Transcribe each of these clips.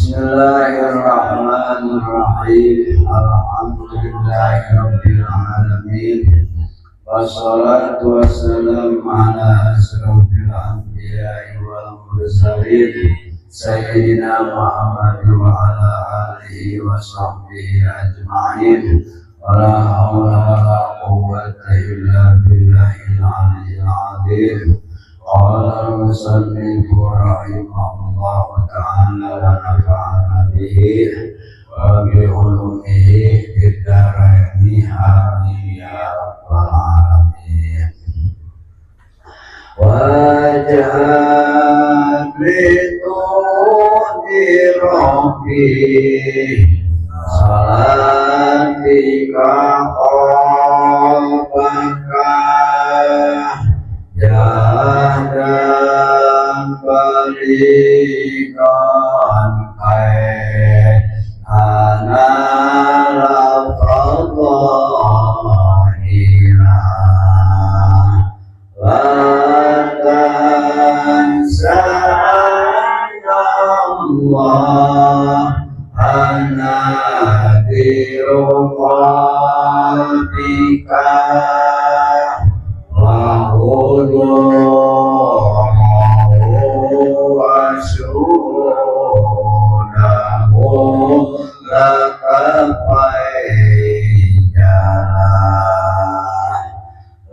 Bismillahirrahmanirrahim. Alhamdulillahirabbil alamin. Wassalatu wassalamu ala asyrafil anbiya'i wal mursalin sayyidina Muhammad wa ala alihi wa sahbihi ajma'in. Wala hawla wala quwwata illa billahil aliyyil azim. Qala al-musannif rahimahullahu ta'ala wa nafa'ana bihi wa bi ulumihi fid dharaini amin ya rabbal alamin. Wajhad li rabbi salatika qalbaka jahdan balikan kai ana lafadhahira la tansa Allah anadiru qalbika wa huduhu wa syunahu laka faijala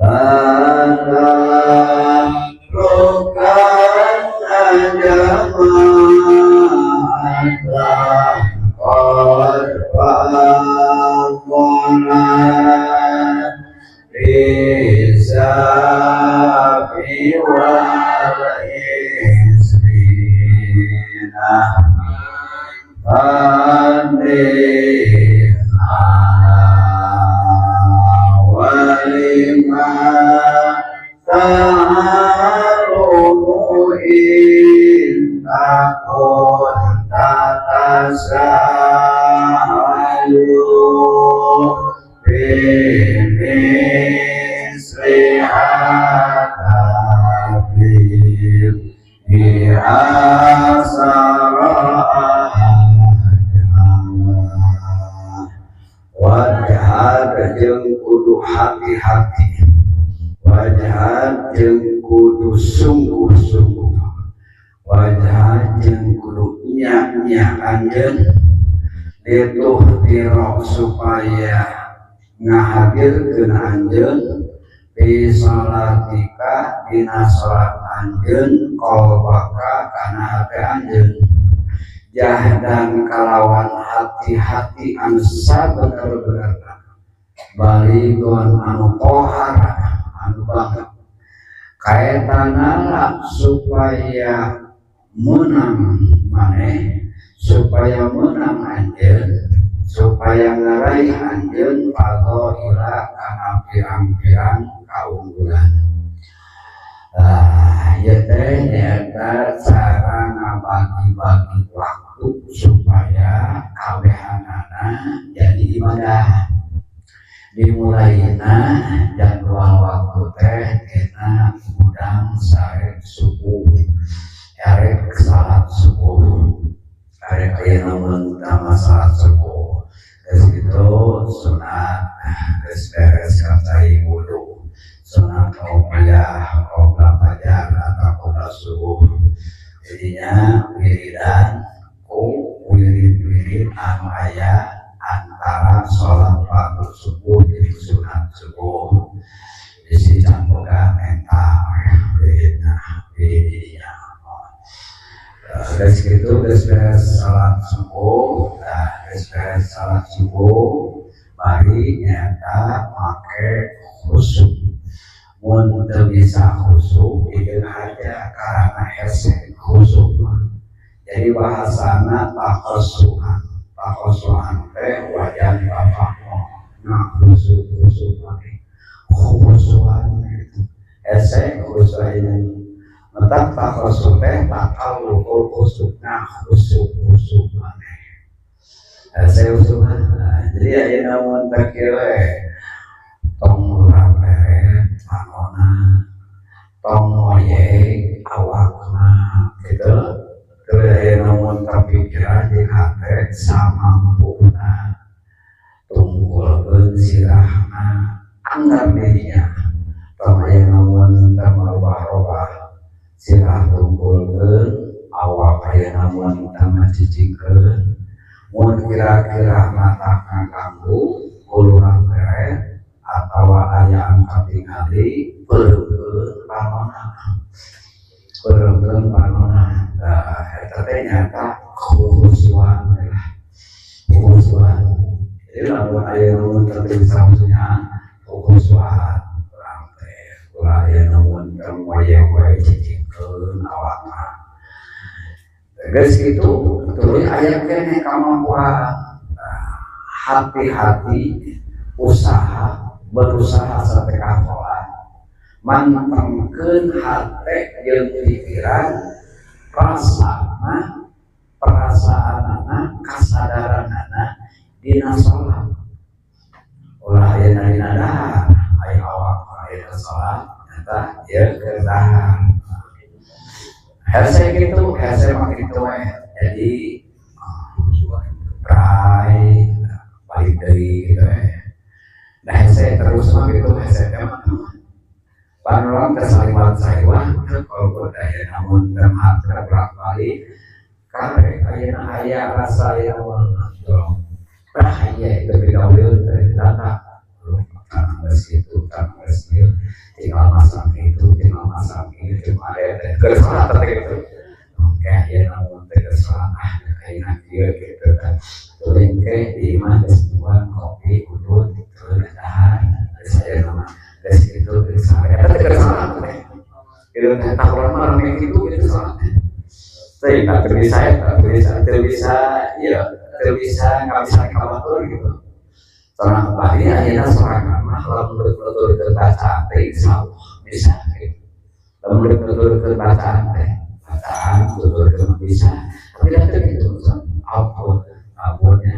la tatrukanna jama'ata qad fadhala bisafi wal isrina andi ala walima ta'alumu in takun tatasalu bimisli hatabib biasara wajhad jeung kudu hati-hati, wajhad jeung kudu sungguh-sungguh, wajhad jeung kudu nya-nya anjeun dituh tirok supaya ngahadirkeun anjeun bi salatika dina salat anjeun qalbaka kana hate anjeun jahdan kalawan hati-hati anu sabener-bener baligon anu tohara anu banget kaetanala supaya menang maneh, supaya menang anjeun, supaya ngaraih anjeun fadhaila kana pirang-pirang kaunggulan. Ieu teh nyaeta cara ngabagi-bagi waktu supaya kabehanana jadi ibadah. Dimulaina jadwal waktu teh tina hudang sare subuh, arek salat subuh, arek aya mun utama salat subuh. Geus kitu sunat, geus beres kancai wudu, sunat qobliyah, qobla fajar atau qobla subuh. Jadinya wiridan ku wirid-wirid anu aya antara salat fardu subuh jeung sunat subuh. Bisi can boga menta wiridna, wiridnya. Geus kitu geus beres salat subuh, nah geus beres salat subuh bari nyaeta make khusyuk. Mun teu bisa khusyuk ieu haja karana hese khusyuk mah. Jadi bahasana takhosuan, takhosuan teh wajan bapak nah khusyuk khusyuk mah khusyuan gitu. Hese khusyuk ini mentak takhosyuk teh takalluful khusyuk nah khusyuk khusyuk maneh. Hese khusyuk mah. Jadi ayeuna mun teh kieu we tong murah panona, tong ngoyek awakna gitu. Tuh aya namun kapikiran jeung hate samampuna tungkulkeun sirahna anggar dirinya tong aya namun teu merubah-rubah sirah tungkulkeun awak aya namun teu ngacicingkeun mun kira-kira mata ngaganggu ulurang teret atawa aya anu katingali peureumkeun panonna peureumkeun panonna. Nah, eta teh nyata khusyuan lah, khusyuan. Jadi lamun aya namun teu bisa maksudnya khusyuan urang teh ulah aya namun teu moyeng we cicingkeun awakna. Geus kitu tuluy aya keneh kemampuan hati-hati usaha berusaha sampai kakola mantengkeun hate jeung pikiran rasana perasaanana kasadaranana dina salat ulah aya dina dahar aya awak aya salat eta ieu keur dahar hese kitu hese mah kitu we. Jadi prai balik deui gitu we. Nah hese terus mah gitu hese teh mah panorang teh saliwat saiwah kalau aya namun teh mah bolak-balik kare ayeuna aya rasa aya namun bahaya itu digaulil teh data tanah geus kitu tanah geus ieu tinggal masak itu tinggal masak ieu cuma aya teh keur salat teh gitu. Oke aya namun teh keur salat ah ayeuna kieu gitu kan tuluy ke di imah geus tuang kopi udut tuluy dahar geus aya nama geus kitu geus sare eta teh keur salat teh gitu teh tah urang mah rame kitu gitu salat teh teu bisa eta teu bisa teu bisa ieu teu bisa ngabisa ka batur gitu. Sorangan bari ayeuna sorangan mah lamun nuturkeun bacaan teh insyaallah bisa gitu. Lamun nuturkeun bacaan teh bacaan tuturkeun bisa tapi da teu kitu. Ampun ampun ya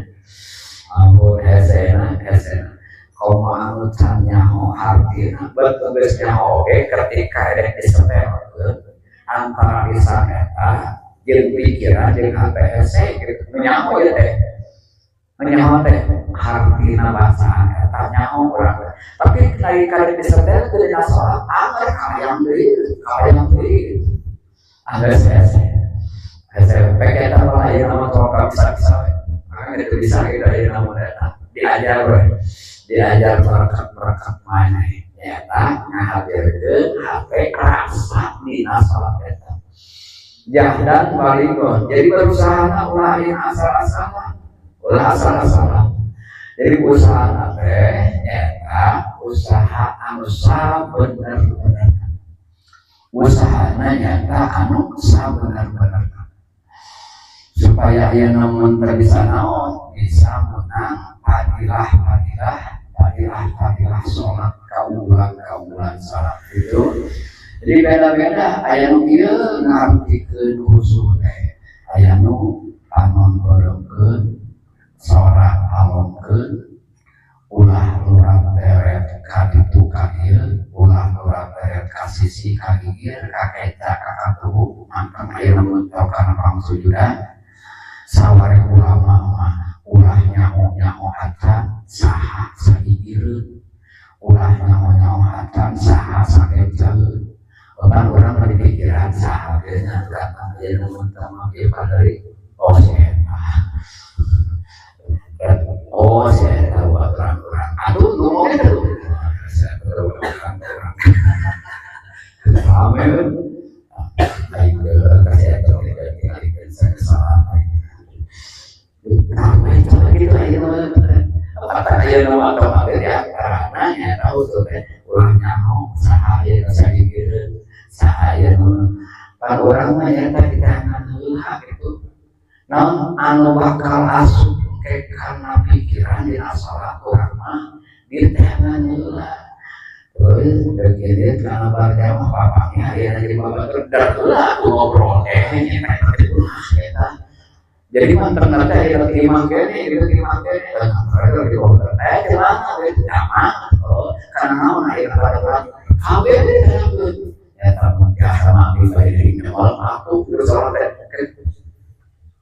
ampun hesena hesena komo anu can nyaho hartina bet geus nyaho oge ketika erek disetelkeun antara lisan eta jeung pikiran jeung hate hese gitu nyaho ieu teh nyaho teh hartina bacaan eta nyaho urang teh tapi lagi kali disetelkeun dina salat anggar kalayang deui anggar hese hese pek eta mah ayeuna mah tong bisa-bisa we maka itu bisa gitu ayeuna mah eta diajar we diajar merekat-merekat maneh nyata ngahadirkeun hate rasa dina salat eta jahdan balighah. Jadi berusaha ulah yang asal-asalan ulah asal-asalan. Jadi usaha teh nyata usaha anu sabener-bener usahana nyata anu sabener-bener supaya aya namun teu bisa naon bisa menang fadilah fadilah fadilah fadilah salat kaulang kaulang salat itu. Jadi beda-beda aya nu kieu ngartikeun khusyuk teh aya nu panon beureumkeun sora alonkeun ulah lurap teret ka ditu ka dieu ulah lurap teret ka sisi ka gigir ka keca ka katuhu manteng aya namun teu kana pangsujudan. Saware ulama mah ulah nyaho-nyaho acan saha sagigireun ulah nyaho-nyaho acan saha sakecaeun. Bahkan orang mah dipikiran saha ge nya datang aya namun teu mah ieu padari oh si eta oh si eta urang-urang atuh ngomong eta tuh urang-urang rame aing kasih eta tinggalikeun kesalahan. Nah, itu gitu aja kata aya nu atau ada ya karena nya tahu tuh teh ulah nyaho saha aya sagigireun saha aya nu pan urang mah nyata di tangan heula gitu naon anu bakal asup ke kana pikiran dina salat urang mah di tangan heula. Terus begini karena barjamah papangnya aya jadi babatur dar heula aku ngobrol nya eta. Jadi mantan nanti aya lagi imah kene gitu imah kene lagi ngobrol celana gitu sama oh karena naon aya pada urang kabeh eta mah biasa mah abdi bade di nyemal aku gitu salat teh.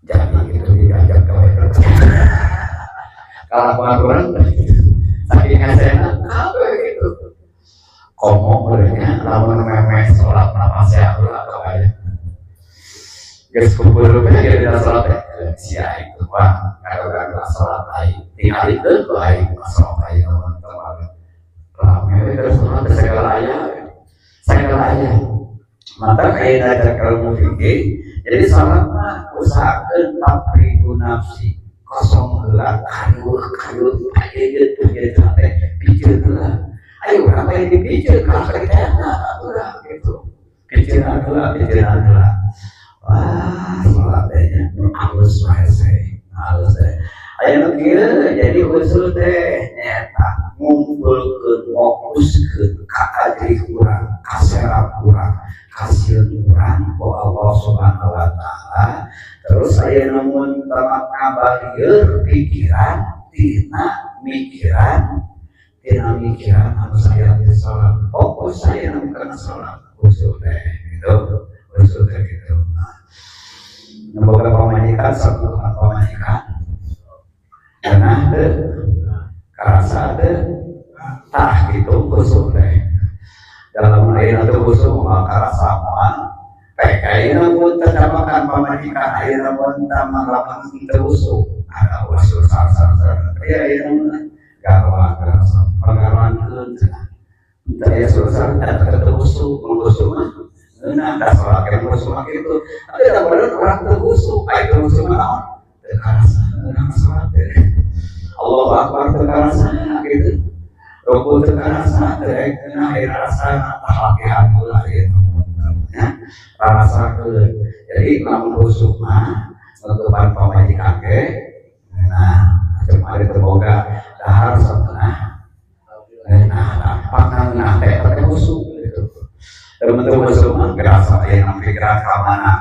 Jadi gitu diajak gawe terus. Kalau aturan saking hesena kabeh gitu. Komo urangnya lamun memeh salat napas ya ulah kebayang. Geus kumpul we ya dina salat teh. Sia itu wah ngadogan salat aing. Tingali teu ku aing salat aing lamun teu rame we terus salat segala aya. Segala aya. Maka ayeuna ajar ilmu fikih, jadi salat mah usahakeun tafrigu nafsi kosong heula kariweuh kariweuh aya teh teh piceun heula. Ayo urang teh dipiceun ka teh ulah gitu. Piceun heula, piceun heula. Wah, salat teh nya nu alus wae hese, alus teh. Aya nu kieu jadi usul teh nyaeta ngumpulkeun fokuskeun ka ajrih urang, ka serap urang, kasieun urang ku Allah Subhanahu wa taala. Terus aya namun tamak ngabalieur pikiran tina mikiran tina mikiran anu saya di salat. Fokus saya nu kana salat usul teh gitu. Usul teh gitu. Nah, boga pamajikan sakumaha pamajikan ngeunah teu karasa teu tah gitu khusyuk teh. Dalam ayeuna teu khusyuk moal karasa moal pek ayeuna mun teu makan pamajikan ayeuna mun teu lamun teu khusyuk ada usul sar sar sar ya ayeuna mah garwa karasa panggarwankeun cenah teu aya susah eta teu khusyuk mun khusyuk mah ngeunah da salat ge khusyuk mah kitu tapi da bener urang teu khusyuk aya teu khusyuk mah naon teu karasa ngeunah salat teh Allahu Akbar teu karasa gitu ruku teu karasa teu ngeunah aya rasa tah latihan heula gitu ya rasakeun jadi lamun khusyuk mah ngeukepan pamajikan ge nah cuma ada teu boga dahar satengah nah pangangeunah teh eta teh khusyuk gitu. Teu khusyuk mah gerasa aya pikiran ka mana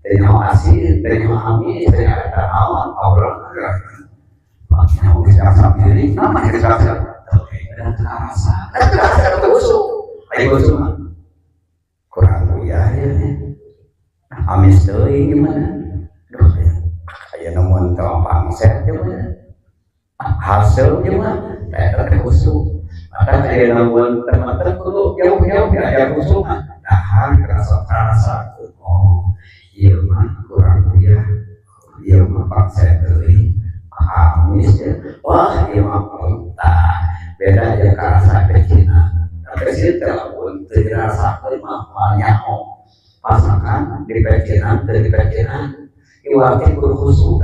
teh nyaho asin teh nyaho amis teh nyaho eta naon ngobrol nyaho geus piring nama geus siap dan terasa dan terasa teu khusyuk aya khusyuk mah kurang uyah ya amis deui gimana aduh aya nemuan teu pangset gimana hasil gimana eta teh khusyuk. Maka aya nemuan teman-teman kudu jauh-jauh diajar khusyuk mah dahar kerasa kerasa oh ieu mah kurang uyah ieu mah pangset deui amis ya wah ieu mah tah beda jeung karasa pecinan pecin teh lamun teu dirasakeun mah moal nyaho pasangan di pecinan teu di pecinan ieu kudu khusyuk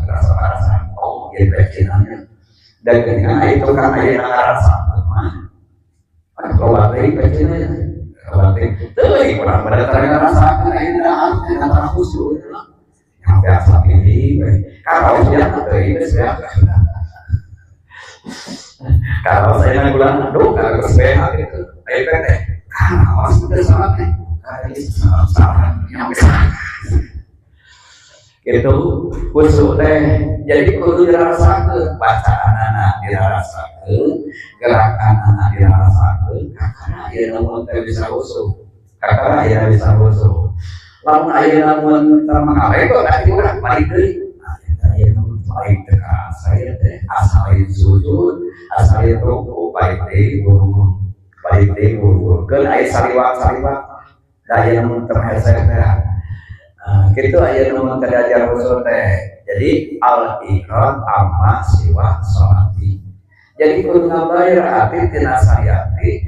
rasa rasa oh di pecinannya dan dengan itu kan aya ngarasa mah loba teuing pecinna loba teuing teuing urang pada teu ngarasakeun ayeuna antara khusyuk yang biasa pilih kalau sudah teuing geus biasa kalau saya bulan aduh kalau geus beha gitu ayo teh karaos teu salat teh salah salah yang gitu khusyuk teh jadi kudu dirasakeun bacaanana dirasakeun gerakanana dirasakeun kakara ayeuna mun teh bisa khusyuk kakara ayeuna bisa khusyuk lamun ayeuna mun teu mangalego tadi urang balik deui nah eta ayeuna mun balik teu karasa ieu teh asal sujud asal ruku balik deui buru balik deui buru keun aya saliwat-saliwat da ayeuna mun teu hese teh. Nah, gitu aya nu teu diajar khusyuk teh. Jadi al i'rad amma siwa sholati. Jadi kudu ngabayar hati tina sayati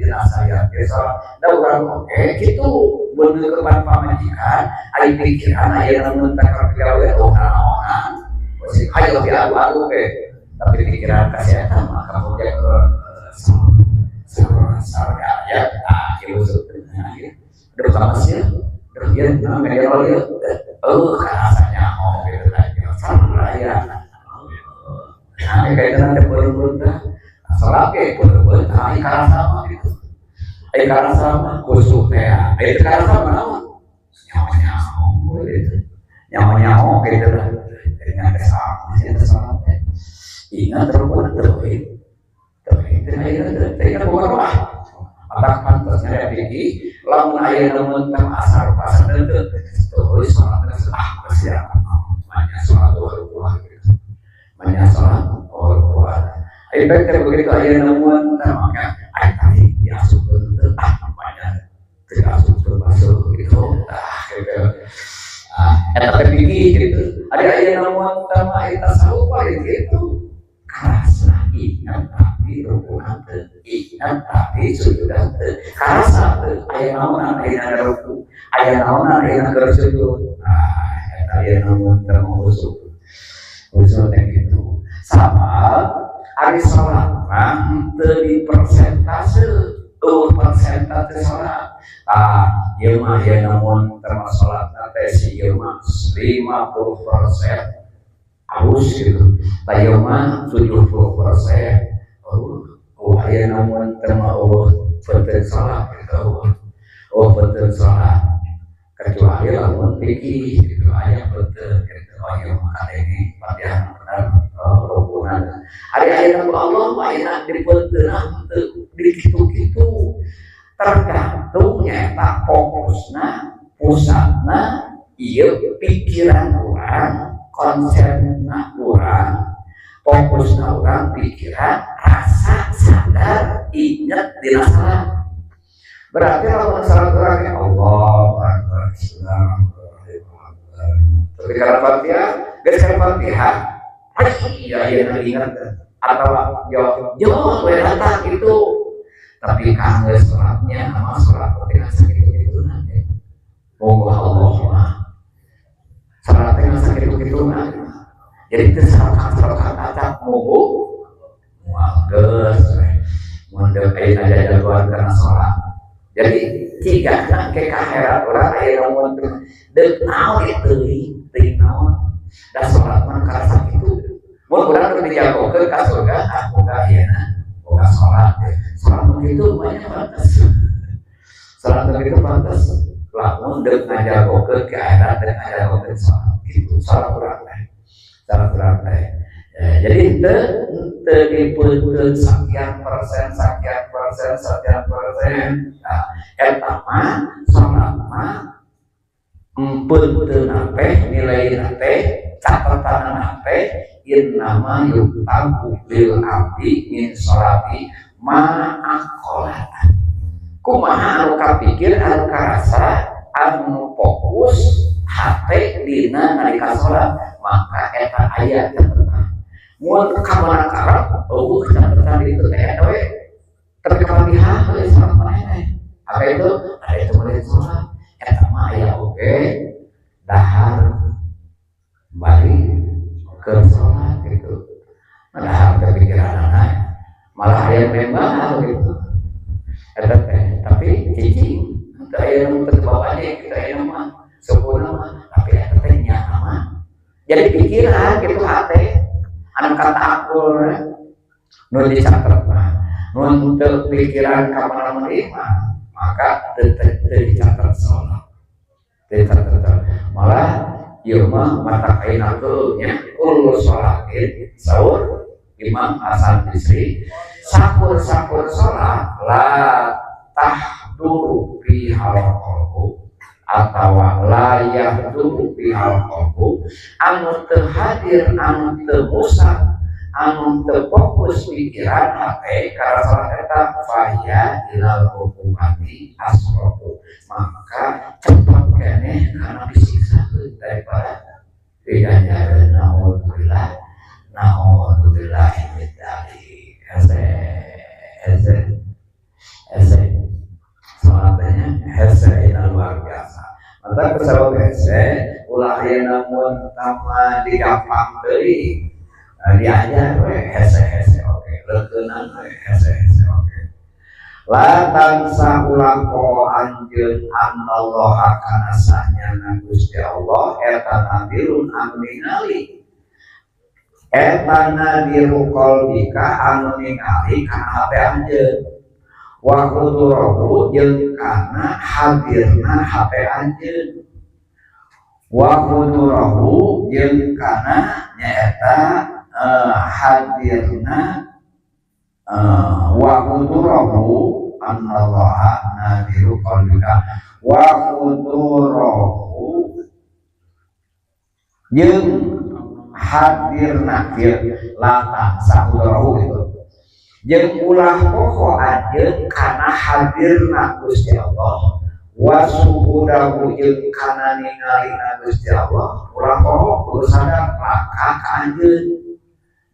salat. Da urang oge kitu mun neukepan pamajikan ari pikiran aya nu teh gawe oh naonan. Masih hayo diadu-adu ge. Tapi pikiran ka si eta mah kamu ke sarga ya ah ieu maksudna aduh sama sih aduh ieu naon ngajaro ieu oh rasanya oh gitu kan salah ya nah kaitan teh beureum-beureum teh salat ge beureum-beureum tah ai karasa mah gitu ai karasa mah khusyuk teh ai teu karasa mah naon nyaho-nyaho gitu nyaho-nyaho gitu lah jadi nyampe sama sih teh salat teh ingat rukun teuing teuing teh ayeuna teh teh ingat bukan wah maka pantasnya pikir lamun ayeuna mun teh asar pasar teu teuing salat teh ah siap Banyak sholat rukuah gitu. Banyak sholat rukuah. Ayo teh begitu aya nemuan teh maka aya tadi diasupkeun teu ah banyak teu asup teu masuk gitu. Ah gitu. Ah eta teh pikir gitu. Ada aya nemuan teh mah eta tasawuf gitu. Karasa ingat tapi rukuhan teu, ingat tapi sujudan teu. Karasa teu aya naonan aya ruku, aya naonan aya keur sujud. Ah eta aya naon teh khusyuk. Khusyuk teh gitu. Sabab ari salat mah teu dipersentase, euweuh persentase salat. Ah, ieu mah aya naon termasuk salat teh si ieu mah 50% halus gitu. Tah ieu mah 70%. Oh, aya naon teh mah euweuh penting salat gitu. Oh, penting salat. Kecuali lamun fikih gitu aya penting gitu. Oh, ieu mah kadenge Fatihah bener oh, rukunan. Ari aya Allah mah ayeuna dipenteunah teu di kitu-kitu. Tergantung nyata fokusna, pusatna, ieu pikiran urang, konsepna urang, fokusna urang pikiran, rasa sadar, ingat dina salat. Berarti lamun salat urang ya Allah Akbar, bismillahirrahmanirrahim. Tapi kalau Fatihah, geus Fatihah, iya iya ingat atau jauh jauh we datang gitu. Tapi kangge sholatnya sama sholat teh sakitu kitu nanti. Moga Allah mah sholat teh sakitu kitu nanti. Jadi teu sarokat acak moga moal geus we. Mun deuk aya jajagoan kana sholat. Jadi jika ke akhirat urang aya naon teh deuk naon ieu teuing teuing naon. Da sholat mah karasa kitu. Mun urang teu dijagokeun ka surga, ah boga ayeuna boga sholat ya. Sholat begitu banyak pantas. Sholat begitu pantas. Lamun deuk ngajagokeun ke akhirat deuk ngajagokeun sholat gitu. Sholat urang teh. Sholat urang teh. Ya, jadi teu teu dipeutkeun sekian persen, sekian persen, sekian persen. Nah, eta mah sholat mah empeutkeun teh nilai teh catatan teh innama yuktabu lil abdi min sholati ma aqola. Kumaha anu kapikir anu karasa anu fokus hate dina nalika salat maka eta aya catatan. Mun ka mana karep euweuh catatan itu teh eta we. Tapi kalebihah we salat maneh teh. Apa itu? Ada itu boleh salat. Eta mah aya oge dahar bari keur salat gitu. Padahal kepikiran malah aya memang gitu. Eta teh tapi cicing teu aya nu teu bapaknya kita aya mah sempurna mah tapi eta teh nyata mah. Jadi pikiran gitu hate anu kata akul nu dicatet mah nu teu pikiran ka mana-mana mah maka teu dicatat salat. Teu dicatat malah ieu mah mata kaina nya kullu sholatin saur Imam Hasan Bisri sakur-sakur salat la tahduru fi qalbu atawa la yahduru fi qalbu anu teu hadir anu teu musat anu teu fokus pikiran hate kana salat eta faya ilal hukumati asrofu maka cepat keneh karena disiksa daripada diganjareun. Naudzubillah, naudzubillah min dzalik. Hese hese hese salatnya hese ini luar biasa. Maka pesawat hese ulah aya namun tama digampang deui diajar we hese hese oke leukeunan we hese hese oke. La tansa ulah poho anjeun anallaha kana sahnyana Gusti Allah eta nadirun anu ningali eta nadiru qalbika anu ningali kana hate anjeun wa hudurahu jeung kana hadirna hate anjeun wa hudurahu jeung kana nyaeta hadirna wa hudurahu annallaha nadiru qalbika wa hudurahu jeung hadirna kieu la tansa hudrahu gitu. Jeung ulah poho anjeun kana hadirna Gusti Allah wa suhudahu jeung kana ningalina Gusti Allah ulah poho kudu sadar laka ka anjeun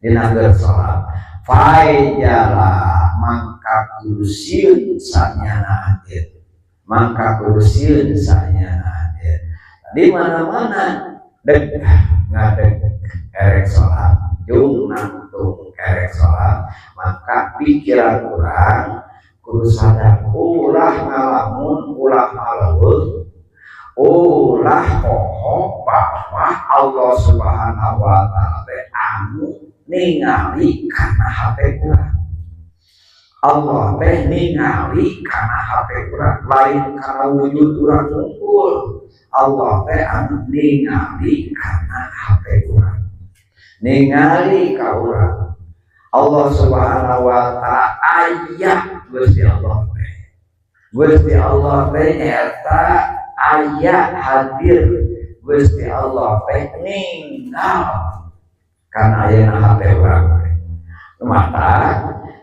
dina keur salat faijala mangka kudu sieun sanyana anjeun mangka kudu sieun sanyana anjeun di mana-mana deg ngadeg erek salat jung nangtung erek salat maka pikiran urang kudu sadar ulah ngalamun ulah ngaleuweung ulah poho bahwa Allah Subhanahu wa taala teh anu ningali kana hate urang. Allah teh ningali kana hate urang lain kana wujud urang unggul. Allah teh anu ningali kana hate urang, ningali ka urang. Allah Subhanahu wa taala aya Gusti Allah teh. Gusti Allah teh nyata aya hadir. Gusti Allah teh ninggal kana ayana hate urang teh. Mata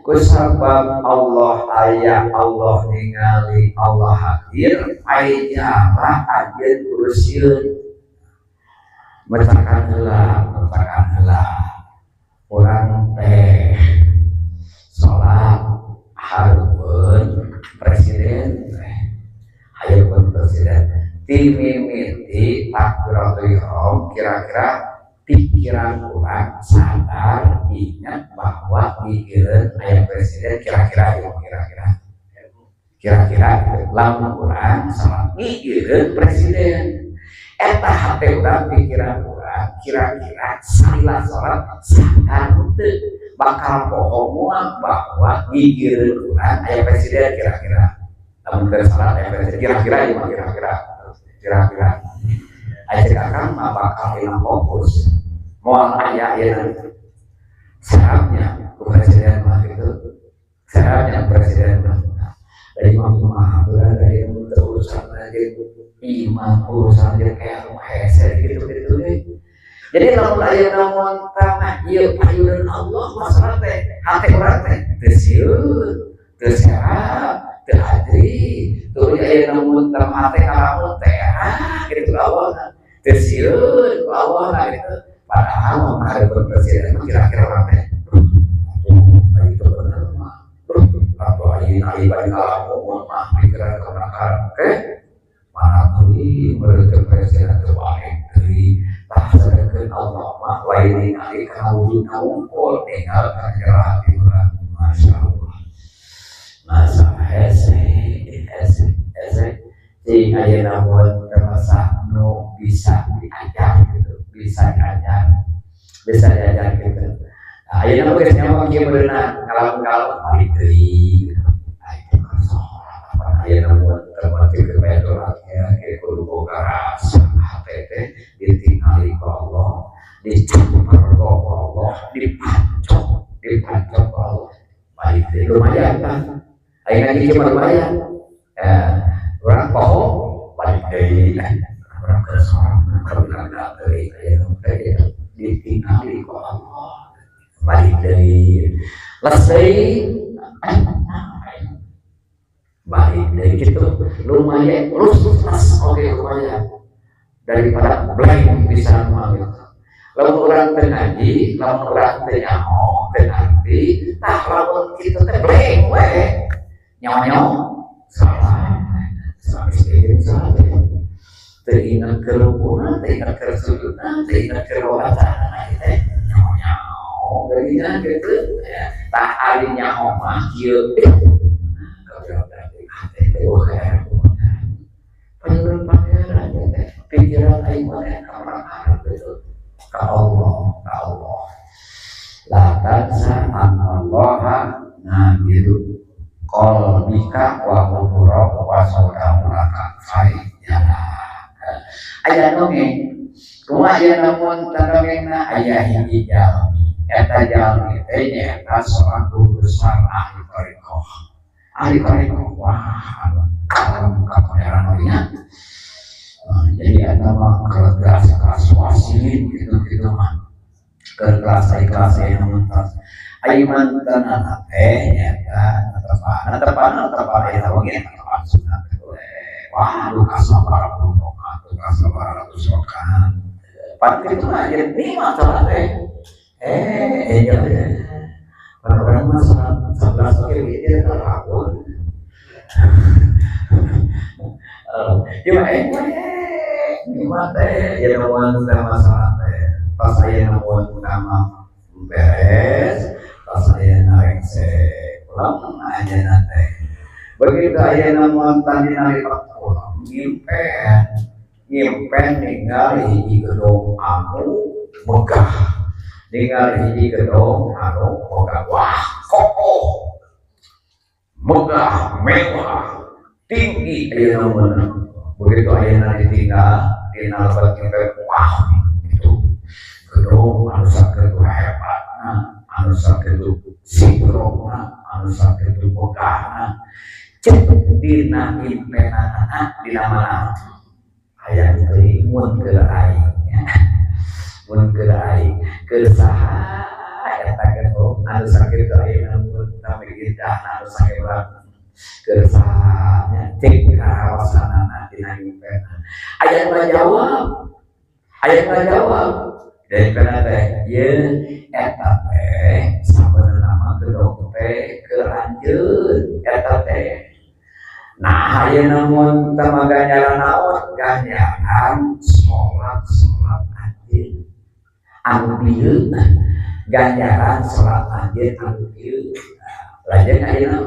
kusabab Allah aya, Allah ningali, Allah hadir, ayalah anjeun kudu sieun. Metakan heula, metakan heula. Urang teh salat hareupeun presiden teh. Hareupeun presiden. Ti mimiti takbiratul ihram kira-kira pikiran urang sadar ingat bahwa pikiran aya presiden kira-kira ya, kira-kira kira-kira lamun urang salat mikireun presiden eta hate urang pikiran urang kira-kira salila salat sadar henteu bakal poho moal bahwa mikireun urang aya presiden kira-kira lamun keur salat aya presiden kira-kira ieu mah kira-kira kira-kira aya cek akang mah bakal hilang fokus moal aya ayeuna sarapnya ku presiden mah gitu sarapnya presiden mah dari mah mah dari urusan jeung iman urusan jeung ilmu hese gitu gitu deh. Jadi lamun aya naon tanah ieu payunan Allah masalah teh hate urang teh teu sieun teu serap teu adri tuh aya naon tanah hate kalamun teh gitu Allah teu sieun ku Allah gitu. Padahal mun hareupeun presiden mah kira-kira urang teh itu bener mah atau ayeuna aya bari kalamun mah pikiran ka mana oke mana teuing beureum presiden teu baik teuing tah sedengkeun Allah mah lain ningali kana wujudna wungkul ninggal kana jero hati urang. Masya Allah masa hese hese hese cing ayeuna mun terasa nu bisa diajar gitu bisa diajar bisa diajar gitu. Nah, ayeuna mah geus nyawa kieu meureunna ngalamun-ngalamun balik deui gitu. Ah itu kan salat apa ayeuna mun termati ke bae ya kudu boga rasa hate teh ditingali ku Allah dicampur ku Allah dipacok dipacok ku Allah balik deui lumayan kan ayeuna kieu mah lumayan ya urang poho balik deui urang ke salat kabina deui ayeuna teh ditingali ku Allah balik deui les deui balik deui gitu lumayan lus les oke lumayan daripada blank bisa mah gitu. Lamun urang teu ngaji lamun urang teu nyaho teu ngarti tah lamun kitu teh blank we nyaho salah salah salah teu ingat ke rukuna teu ingat ke sujudna teu ingat ke bacaan teh nyaho geuningan gitu ya tah ari nyaho mah kieu panyuruh pangeran teh pikiran aing mah ka orang gitu ka Allah ka Allah la tansa anallaha nabiru qalbika wa hudura wa saudahu laka faijala aya dongeng kumaha aya namun dongengna aya hiji jalmi eta jalmi teh nyaeta seorang guru besar ahli thariqah ahli thariqah wah kalem ka pangeran nya jadi eta mah kalau keras keras wasin gitu gitu mah Keur kelas ikhlas aya namun tas aya mantan teh nyata netepan netepan netepan aya oge netepan sunat. Wah, duka sabaraha puluh rakaat, duka sabaraha ratus rakaat. Pan kitu mah jadi nikmat salat teh. Eh, iya ya. Kadang-kadang mah salat 11 oge witir terlalu. Ya nikmat teh ya namun sama salat teh. Pas aya namun utama beres, pas aya narengse pulang aja teh. Begitu aya namun tadi nalipat pulang ngimpen, ngimpen ningali hiji gedong anu megah, ningali hiji gedong anu megah, wah kokoh, megah, mewah, tinggi aya namun. Begitu aya ditinggal dina lebat ngimpen, wah itu gedong anu sakitu hebatna, anu sakitu sikrona, anu sakitu megahna. Cek dina impenanana dina mana aya teuing mun keur aing nya, mun keur aing keur saha eta gedong anu sakitu ayeuna mun tami indahna anu sahebat keur saha nya, cek karawasanana dina impenan. Aya nu ngajawab, aya nu ngajawab dari impenan teh ieu eta teh sabenerna mah gedong teh keur anjeun eta teh. Nah, ayeuna mun teu mah ganjaran naon? Ganjaran salat-salat anjeun anu dieu, ganjaran salat anjeun anu dieu. Lanjut ayeuna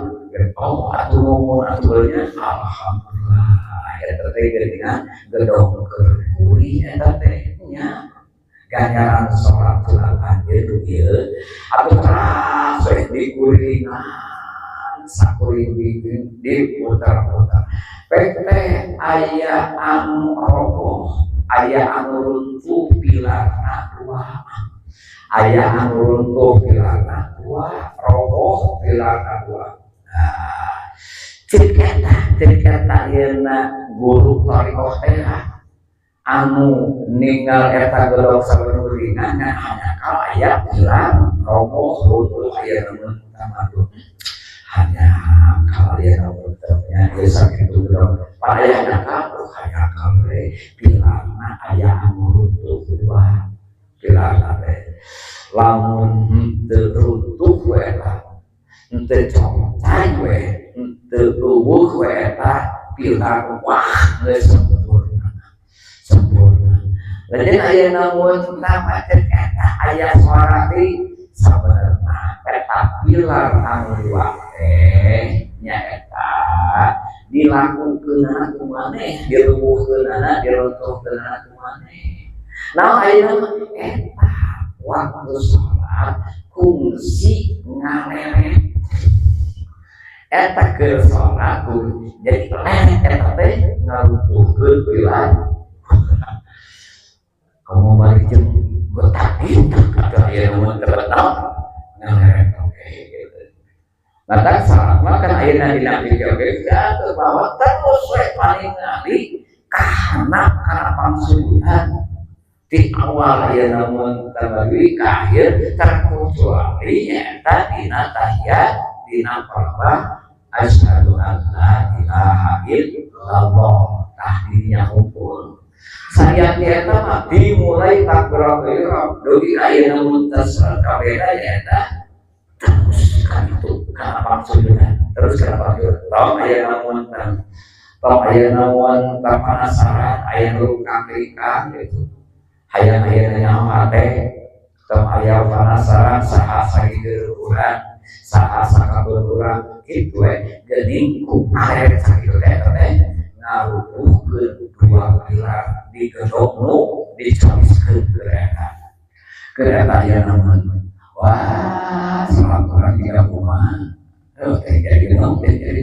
oh atuh nuhun atuh nya, alhamdulillah eta teh geuningan gedong keur kuring eta teh nya ganjaran salat salat anjeun nu dieu atuh teras we diguringan sakuring diputar-putar. Pek teh aya anu roboh, aya anu runtuh pilarna dua, aya anu runtuh pilarna dua, roboh pilarna dua. Nah, cek eta, cek eta ayeuna guru thariqah teh anu ninggal eta gedong sabenerna nya hanya kalau aya pilar roboh runtuh aya nu tamadun. Hanya kalau dia nomornya dia sakit itu dong. Pada yang nakal, oh hanya kalau pilarna aya anu runtuh dua pilarna teh. Lamun henteu runtuh we eta, henteu congcang we, henteu eueuh we eta pilar, wah geus sempurna, sempurna. Lain aya namun nama cek eta aya suara di sabenerna eta pilar anu dua teh nyaeta dilakukeunana ku maneh, dirubuhkeunana, diruntuhkeunana ku maneh. Naon ayeuna mah eta waktu salat kungsi ngaleret eta keur salat jadi leret eta teh ngaruntuhkeun pilar. Kamu balik jeung gotak gitu atau aya mun terletak ngaleret oke gitu. Nah, tak salah mah kan ayeuna dina fikih oge diatur bahwa terus we paling ngali kahana kana pangsujudan di awal ayeuna mun tabagi ka akhir terkecuali nyaeta dina tahiyat dina parabah asyhadu an la ilaha illallah tahdinya hukum. Sayang eta mah dimulai takbiratul ihram dugi ayeuna mun tos kabeda nyaeta terus kan itu kana pangsujudan terus kana pangsujudan. Tong ayeuna mun tong ayeuna mun penasaran aya nu rungkang-ringkang gitu hayang ayeuna nyaho teh tong aya penasaran saha sagigeur urang saha sakabeur urang kitu we geuning ku arek sakitu teh teh ngarubuhkeun dua pilar di gedong nu dicawiskeun keur eta keur eta aya namun wah salat urang jiga kumaha heuh teh jadi gedong teh jadi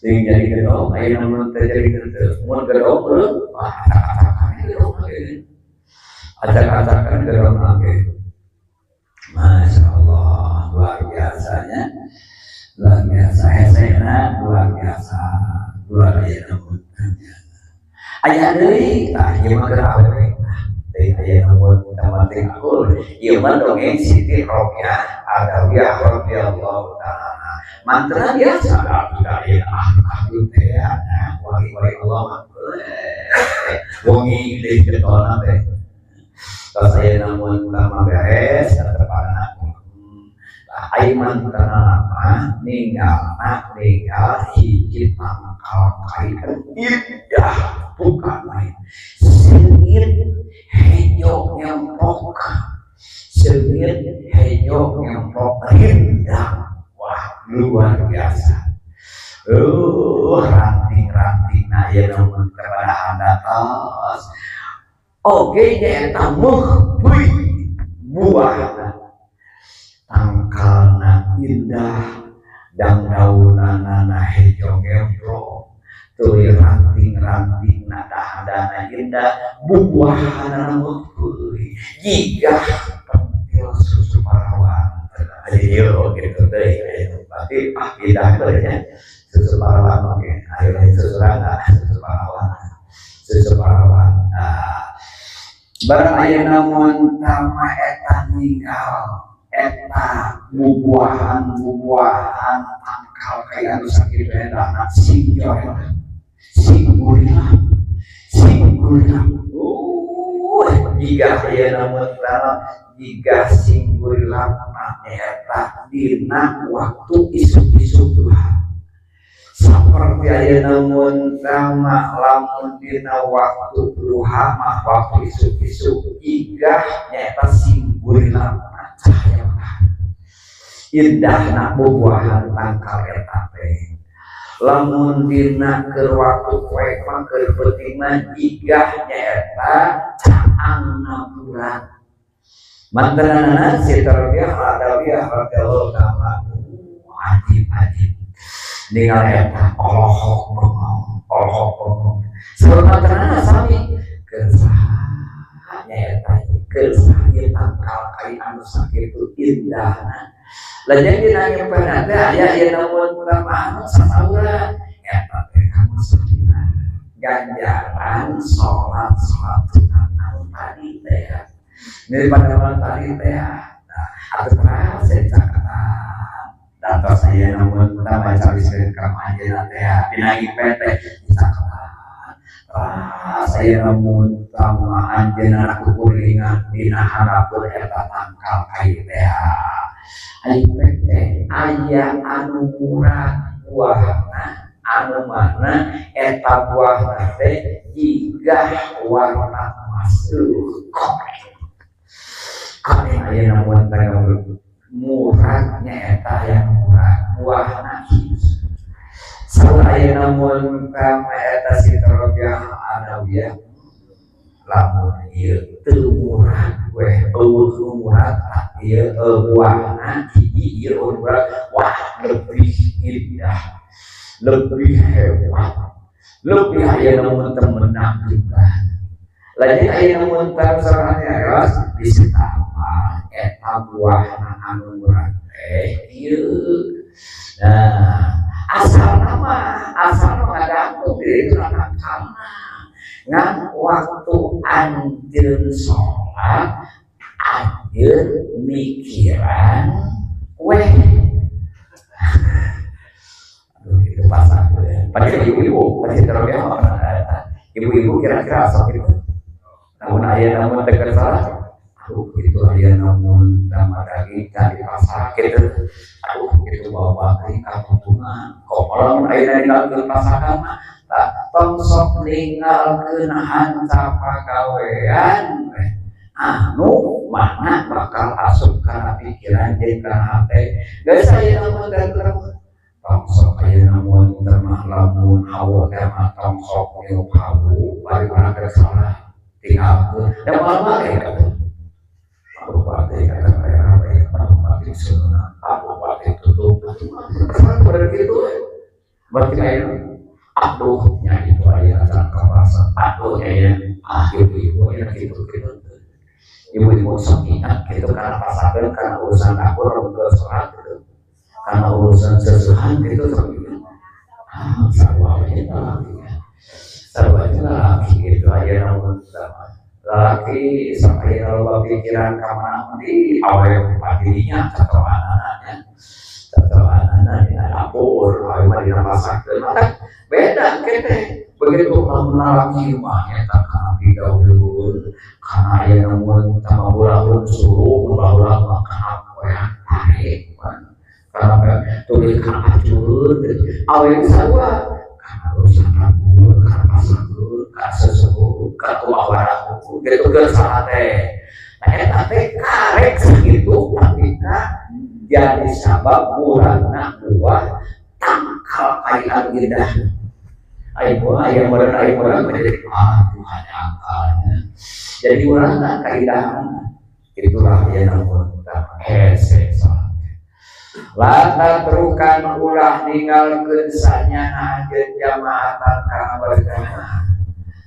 teh jadi gedong aya namun teh jadi teu mun gedong heuh wah acak-acakan gedong ge acak-acakan gedong ge. Masya Allah luar biasanya, luar biasa hesena, luar biasa luar biasa. Aya deui tah ieu mah keur awewe. Teh aya namun tamating akul. Ieu mah dongeng Siti Robiah Adawiyah radhiyallahu ta'ala. Mantra biasa da ieu ah teh ya. Wali-wali Allah mah. Wengi deui getolna teh. Tos aya namun tama beres tetepana. Ai mantrana mah ninggalna ninggal hiji tangkal kai indah bukan lain. Seungit hejo ngemplok, seungit hejo ngemplok rindang, wah luar biasa. Ranting-ranting na aya namun kepada atas. Oke, nyaeta meuhbeuy buahna. Tangkalna indah dan daunana hejo ngemplok. Tuluy ranting-ranting na dahadana indah, buahna meuhbeuy. Jigah pentil susu parawan. Ayo gitu teh, berarti ah indah teh nya. Susu parawan oke, ayo lain susu rangga, susu parawan. Susu parawan. Nah, barang aya namun tama eta ninggal eta bubuahan-bubuahan tangkal kaya anu sakitu endahna sing jorel sing gurilah sing gurilah. Jika aya namun tama jika sing gurilah eta dina waktu isuk-isuk duha. Seperti aya namun tama lamun dina waktu duha mah waktu isuk-isuk igah nyaeta sing gurilah cahaya matahari. Indahna bubuahan tangkal eta teh. Lamun dina keur waktu poek mah keur peuting mah igah nyaeta caangna bulan. Mantanana si Robiah Adawiyah radhiyallahu ta'ala ajib-ajib. Ningal eta olohok bengong, olohok bengong. Sebab mantanana sami keur saha nyaeta keur saha ieu tangkal kai anu sakitu indahna. Lajeng dina nyepenna teh aya ieu namun tama anu sasaura eta teh kamu salila ganjaran salat-salat sunat anu tadi teh. Daripada malam tadi teh. Nah, atuh terasa cakatan. Dan tos aya namun tama caliskeun ka anjeunna teh dina ngipen teh dicakatan. Terasa aya namun tama anjeunna kukuringan dina harapeun eta tangkal kai teh. Ai teh aya anu murah buahna anu mana eta buahna teh jigah warna emas. Kok aya namun teh murahnya eta yang murah buahna hiji. Saur aya namun teh eta si Robiah Adawiyah lamun ieu teu murah weh eueuh murah ieu buahna hiji ieu murah wah lebih indah lebih hebat lebih aya namun teh menakjubkan. Lajeng aya namun teh sareng ros disetapan eta buahna anu murah teh ieu. Nah, asal nama asal nama ngagantung di itu tangkalna. Ngan waktu anjeun sholat anjeun mikiran weh. Aduh, itu pasang ya. Padahal ibu-ibu pasti terlalu apa? Ibu-ibu kira-kira asal gitu. Namun ayah namun tegar salah. Aduh, itu ayah namun tambah daging kan di pasar gitu. Aduh, itu bawa bakri kapuntungan. Kok orang ayah ninggalkeun pasakan mah tak tong sok ninggalkeun hanca pagawean anu mana bakal asup kana pikiran jeung kana hate. Geus aya namun dan tong sok aya namun teh mah lamun hawa teh mah tong sok niup hawu bari urang teh salah tinggalkeun. Da moal mah teh Pak Bupati kata kaya Pak Bupati sunnah, Pak Bupati tutup, pada gitu, berarti kayak aduh, nya itu ayah acara kawasan, aduh ya, ah ibu-ibu ya gitu gitu, ibu-ibu sok ingat gitu karena pasaran, karena urusan dapur, urusan sholat gitu, karena urusan sesuhan gitu sok ingat, ah sarua aja lagi, sarua aja lagi gitu ayah namun laki lalaki sok aya loba pikiran ka mana di awewe padinya catoanana catoanana dina dapur awewe mah dina masakeun beda kene begitu lamun lalaki mah eta kana pigaweun kana aya nu tambah ulah suruh baheula mah kana poean tarik kana tulis kana acur awewe sarua kana urusan dapur kana masakeun kana sesuatu kana kumaha barang gitu keur salah teh. Nah eta teh karek sakitu tapi jadi sabab murahna buah tangkal kailan indah. Ai buah aya meureun aya meureun menjadi aduh angkalnya. Jadi murahna kaidahan. Itulah yang namun hese salat. Lata terukan ulah ninggalkeun sanyana anjeun jamaatan kana berjamaah.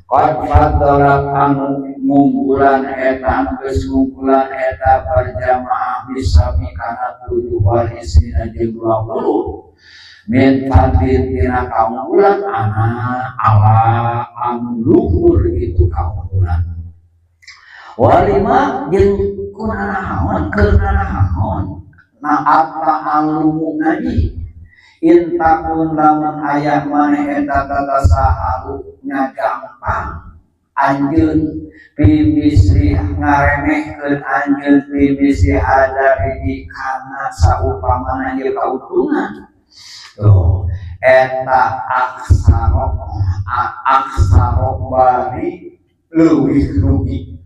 Qad faddalat anu ngunggulan eta geus ngunggulan eta berjamaah bisami kana 7 wal isrina jeung 20 min fadlin tina kaunggulan ana ala anu luhur itu kaunggulan walima jeung kunanaon keur nanaon na apa alumu ngaji intakun lamun aya maneh eta tatasahalu ngagampang anjeun fi misri ngaremehkeun anjeun fi misri hadari kana saupamana ieu kauntungan tuh eta aksara aksara bari leuwih rugi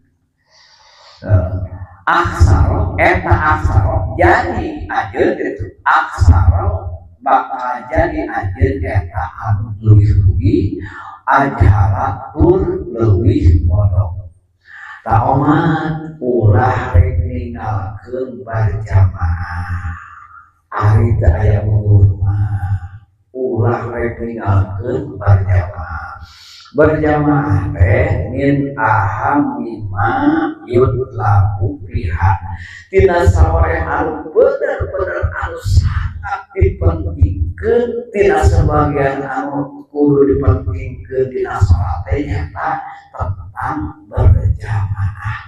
aksara eta aksara jadi anjeun gitu aksara bakal jadi anjeun eta anu leuwih rugi ajala tur leuwih bodoh. Taomat ulah rek ninggalkeun berjamaah. Ari teu aya mundur mah ulah rek ninggalkeun berjamaah. Berjamaah teh min aham mimma yutlabu biha. Tina sawareh anu bener-bener anu sangat dipentingkeun tina sebagian anu kudu dipentingkeun dina salat teh nyaeta tentang berjamaah.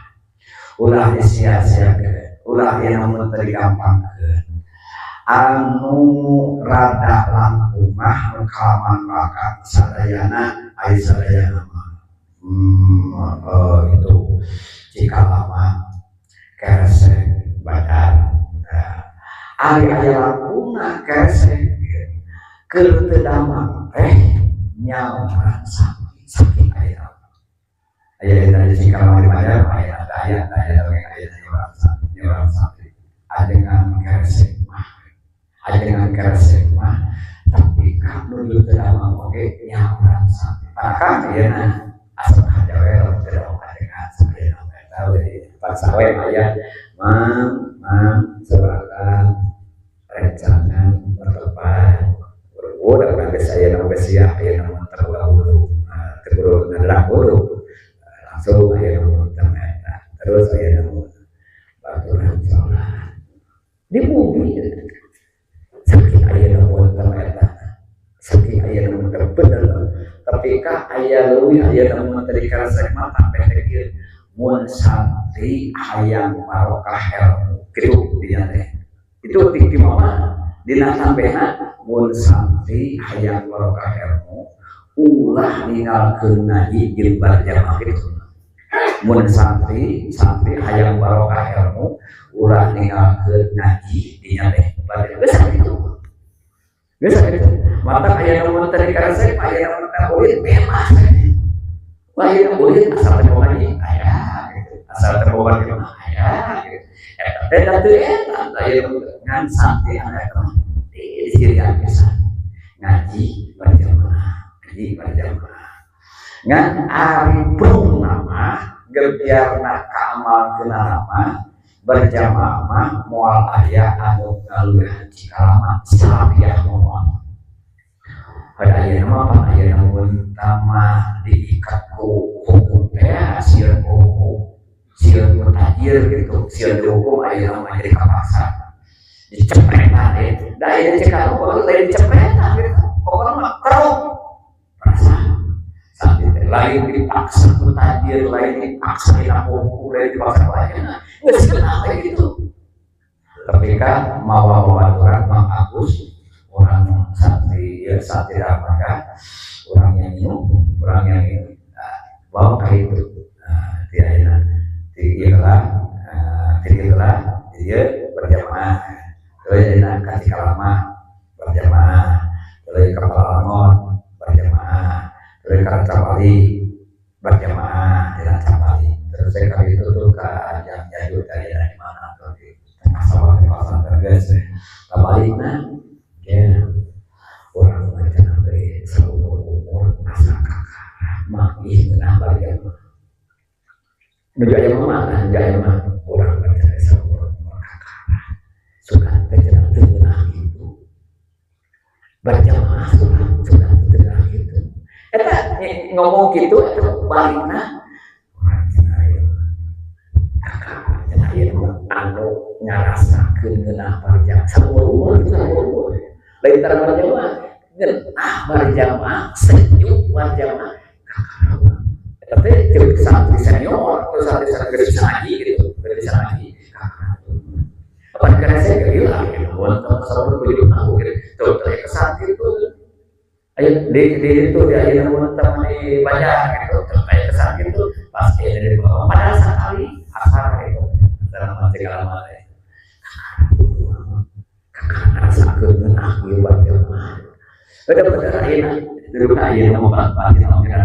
Ulah disia-siakeun, ulah yang mun teu digampangkeun. Anu rada langkung mah nu kalaman raka sadayana ai sadayana mah itu Cikalama keresek badan ari aya langkungna keresek keur teu damang teh nyauran sakit aya aya dina Cikalama di Badar aya aya aya aya nyoran sapi ajengan keresek mah ajengan keresek mah tapi ka nuju teu damang oge nyauran sapi parakan ieu asa haja we teu damang ajengan sadayana eta we paksa we aya mang mang sorangan rencangan bertepat udah urang geus aya nu geus siap aya nu terburu terburu ngaderang buru langsung aya nu eta terus aya nu baturan salat di bumi saking aya nu eta saking aya nu bener tapi ka aya leuwih aya nu tadi karasek mah sampai teh mun santri hayang barokah ilmu kitu dinya teh itu ti mama dina tambehna mun santri hayang barokah ilmu ulah ninggalkeun ngaji jeung berjamaah kitu mun santri santri hayang barokah ilmu ulah ninggalkeun ngaji dinya teh geus kitu geus kitu mata aya nu tadi karasek aya nu teh ulin bebas wah aya ulin asal teu ngaji aya gitu asal teu ngaji aya gitu eta teh da teu eta aya ngan santri anu eta mah dicirian pisan ngaji berjamaah ngaji berjamaah ngan ari beung mah gebiarna kaamalkeun mah berjamaah mah moal aya anu ngaluwihan Cikalama salapiah moal pada ayeuna mah pan ayeuna mun tamah diikat ku hukum teh sieun ku hukum sieun ku tajir gitu sieun ku hukum ayeuna mah jadi kapaksa dicepretan teh da ayeuna Cikalama baru lain dicepretan gitu pokokna mah keruk perasaan santri teh Lain dipaksa ku tajir, lain dipaksa dina hukum, lain dipaksa ku ayeuna. Geus kenal kayak gitu. Tapi kan mawa babaturan Mang Agus, orang santri ya, santri apakah orang yang minum, orang yang minum. Nah, bawa ke itu. Nah, di ayeuna di ieu lah, di ieu lah, dia berjamaah. Terus ayeuna ka Cikalama berjamaah, terus ka Palalangon berjamaah, terus ka Rancapali berjamaah di Rancapali. Terus saya kali itu tuh ke yang jauh dari mana tuh, di tengah sawah, di kawasan Terges. Balikna ya orang macam dari seumur umur asa kakara mah ih ngeunah berjamaah. Nuju aya mah, nuju aya mah urang macam seumur umur kakara suka teh cenah teu ngeunah gitu berjamaah, suka suka teu ngeunah gitu. Eta ngomong gitu, eta balikna urang cenah ieu kakara cenah ieu anu ngarasakeun ngeunah berjamaah saumur umur gitu, saumur umur lain tara berjamaah, ngeunah berjamaah, sejuk berjamaah kakara urang. Tapi cek santri senior atau santri senior bisa ngaji gitu, bisa ngaji kakara. Apa karena saya gila gitu, wonten saumur 7 tahun gitu tuh tuh ke santri itu ayo di itu di ayo wonten di banyak gitu tuh kayak ke santri itu pasti ada di bawah. Padahal sekali asar gitu dalam segala macam kakara ngarasakeun ngeunah ieu berjamaah. Bener-bener ayeuna dulu ayeuna mah pasti beda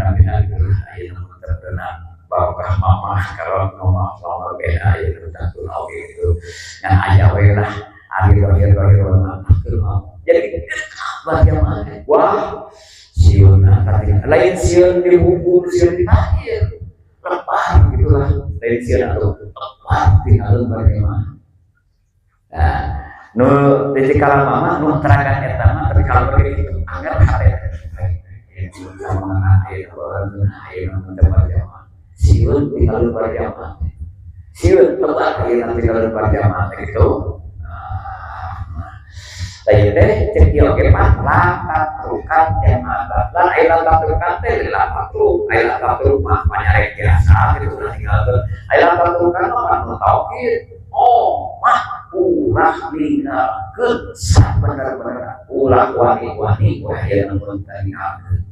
gitu. Ayeuna mah terkenal barokah mama, kalau mama mama beda ayeuna tentu oge gitu yang aya we lah akhir akhir akhir jadi berjamaah. Wah, sieunna lain sieun dihukum, sieun ditahir, lepas gitulah, lain sieun atau lepas tinggalin berjamaah. Nah, nu di Cikalama mah nu teragan eta mah, tapi kalau begitu anggar hate sama berjamaah, sieun tinggalin berjamaah, sieun lebat ayeuna tinggalin berjamaah gitu. Tah teh cek ieu oge mah la tatrukan jamaah. Lan aya la tatrukan teh la tatruk, aya la tatruk mah panyarek biasa gitu ulah tinggalkeun. Aya la tatrukan mah nu taukid. Oh, mah ulah ninggalkeun sabener-bener, ulah wani-wani ulah aya nu ninggalkeun.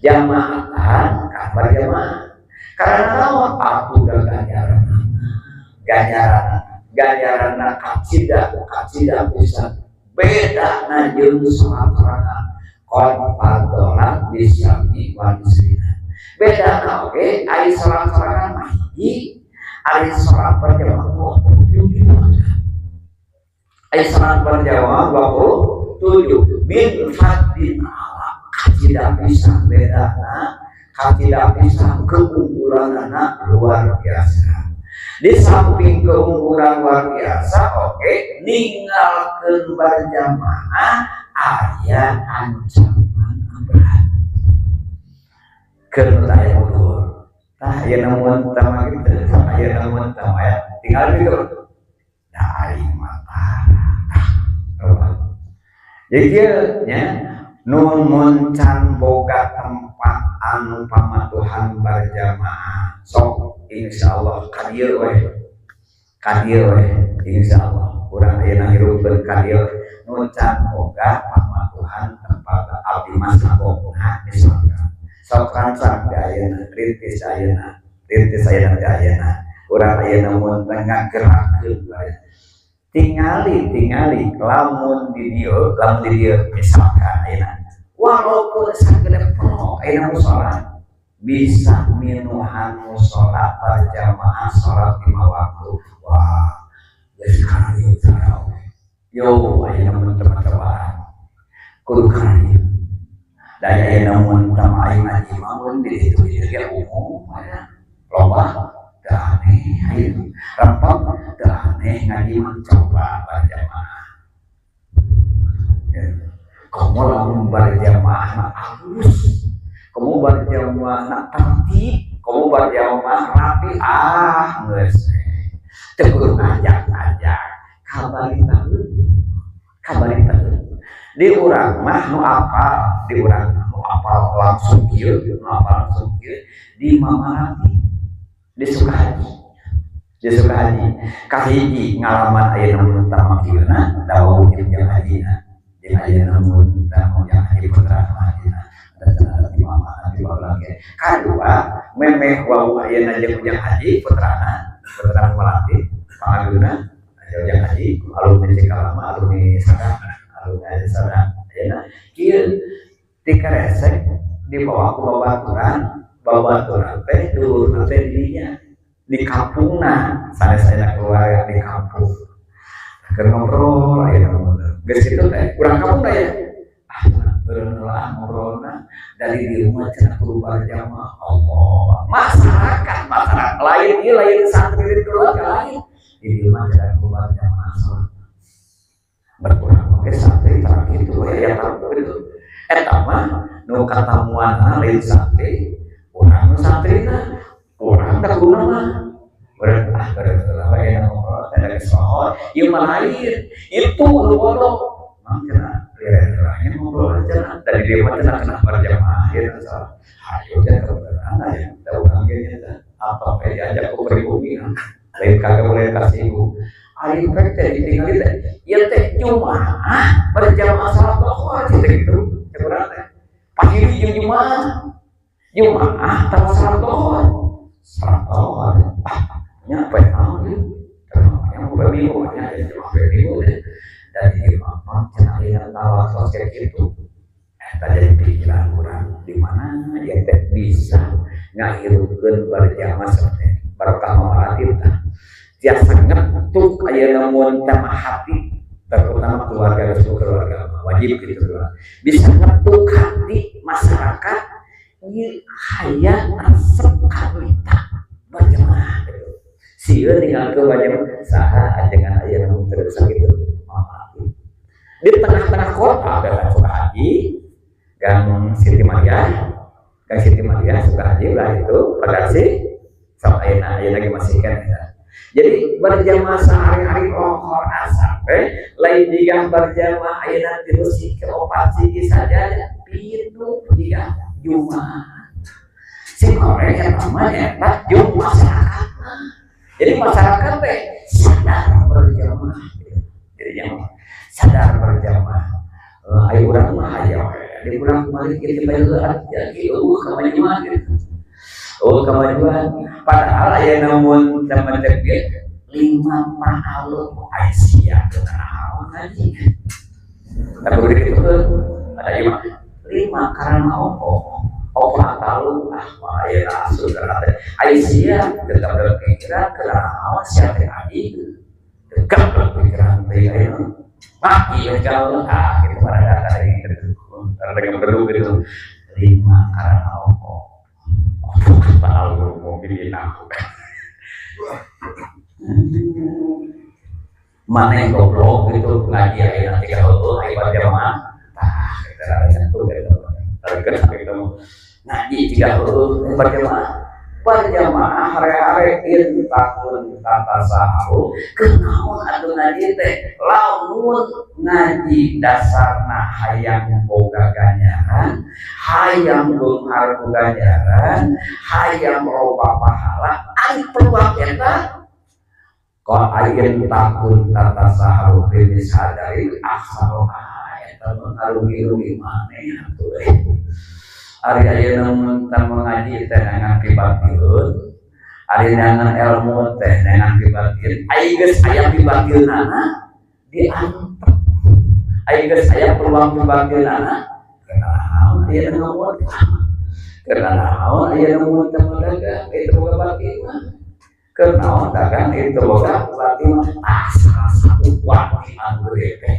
Jamaahan ka jamaah. Karena naon atuh ganjaran. Ganjaran ganjaran kacida kacida pisan beda na jeung salat sorangan, qad fadhalat bisab'i wa isrina. Beda na oge ari salat sorangan mah hiji, ari salat berjamaah 27. Ari salat berjamaah 27 min fardin ala kacida pisan beda na, kacida pisan keunggulanana luar biasa. Di samping keunggulan luar biasa, oke, okay, ninggalkeun berjamaah aya ancaman berat. Keur aya udur. Tah aya namun tama gitu, aya namun tama ya. Tinggal gitu. Da aing mah tah. Jadi kieu nya nu mun can boga tempat anu pamatuhan berjamaah, sok insyaallah ka dieu we, ka dieu we insyaallah urang ayeuna hirupkeun ka dieu. Nu can boga pamatuhan tempat abdi mah sabokna misalkan, sok rancang di ayeuna, rintis ayeuna, rintis ayeuna, di ayeuna urang ayeuna mun ngagerakeun bae. Tingali tingali lamun di dieu, lamun di dieu misalkan ayeuna walaupun sagede pelok ayeuna musola bisa minuhan musola berjamaah sholat 5 waktu. Wah, geus kali yo ayeuna mun teman-teman kudu kali da ayeuna mun tama aing ngaji mah mun di ditu ieu ge umum aya loba teu aneh, ayeuna rempong teu aneh ngaji mah coba berjamaah ya. Komo lamun berjamaah mah halus, komo berjamaah na tertib, komo berjamaah rapi, ah geus teu kudu ngajak-ngajak, kabari tahu, kabari tahu. Di urang mah nu apal, di urang mah nu apal. apal langsung kieu, nu apal langsung kieu di Mamarati, di Sukahaji. Di Sukahaji kahiji ngalaman ayeuna mun tamakieuna dawa jeung hajina. Jeung ayeuna mun tamu yang haji putra hajina. Dan di mama di baheula ge. Kadua memeh wau ayeuna jeung ujang haji putrana, putra Mamarati pangageuna ujang haji alumni Cikalama, alumni Sadang, alumni Sadang ayeuna kieu dikaresek dibawa ku babaturan, babaturan teh dulurna teh didinya di kampungna sanes ayeuna keluarga di kampung. Keur ngobrol ayeuna geus kitu teh urang kampung ya. Ah, beureun lah ngobrolna dari di rumah cenah kudu berjamaah. Allah, masyarakat, masyarakat lain ieu lain santri di keluarga lain. Di rumah cenah kudu berjamaah salat. Berkurang oke santri tara kitu we ya tara kitu. Eta mah nu katamuanna lain santri, urang nu santrina, urang da kudu mah. Beureun ah beureun heula we ngobrol teh geus sohor, ieu mah lain. Itu nu bodoh. Mang cenah lieur ngobrol aja dari dia mah cenah kena berjamaah ieu salah. Hayo teh kebenaran aya da urang ge nya apa we diajak ku pribumi lain kagak boleh kasih. Ari pek teh ditinggali teh ieu teh Jumaah berjamaah salat lohor kitu gitu cek urang teh. Pahili jeung Jumaah. Jumaah tara salat lohor. Salat lohor. Ah, nya apa naon ieu? Nya poe Minggu nya Jumaah poe Minggu teh. Dari imam cenah ayeuna tawa kayak gitu. Eta jadi pikiran urang di mana ieu teh bisa ngahirupkeun berjamaah salat barokah Mamarati tah. Tiasa ngetuk ayeuna mun teh hati terutama keluarga Rasul, keluarga wajib gitu bisa ngetuk hati masyarakat ieu hayang resep ka berjamaah gitu. Sieun ninggalkeun berjamaah saha ajengan ayeuna mun teu bisa kitu. Di tengah-tengah kota ada Sukahaji, Gang Siti Maria, Gang Siti Maria Sukahaji lah itu Pagarsih sama ayeuna ayeuna lagi masih kan. Jadi berjamaah sehari-hari lohor asar teh lain jiga berjamaah ayeuna tilu siki opat siki saja pitu jiga Jumat. Si korek eta mah eta jeung masyarakat. Jadi masyarakat teh sadar berjamaah. Jadi yang sadar berjamaah. Ayo urang mah hayo di urang balik kieu bae jadi eueuh kamajuan gitu. Oh kemajuan. Padahal aya mun teman teh lima pahala Aisyah naon ngaji. Tapi udah gitu ada lima lima karena opo opo tahu ah wah ya langsung karena Aisyah tetap berpikiran karena naon sia teh ngaji tetap berpikiran teh aya mah iya jauh ah gitu pada ada yang gitu ada yang berdua gitu lima karena opo tahu mungkin aku mana yang goblok gitu ngaji aja nanti kalau ayo berjamaah tah kita rada nyentuh gitu gitu ngaji tiga berjamaah berjamaah hare-hare in takun tatasahu kenaon atuh ngaji teh lamun ngaji dasarna hayang boga ganjaran hayang beunghar ku ganjaran hayang loba pahala ari peluang eta kok ayeuna takun tatasahu bisadari aksaro eta mah rugi-rugi maneh atuh. Ari ayeuna mun teu mengaji teh neangan pibageun, ari neangan ilmu teh neangan pibageun, ari geus aya pibageunana diantep. Ari geus aya peluang pibageunana, kunaon ayeuna ngomong? Kunaon ayeuna mun teu dagang itu boga batin mah? Kunaon dagang itu boga batin mah? Ah, salah satu batin anu gede teh.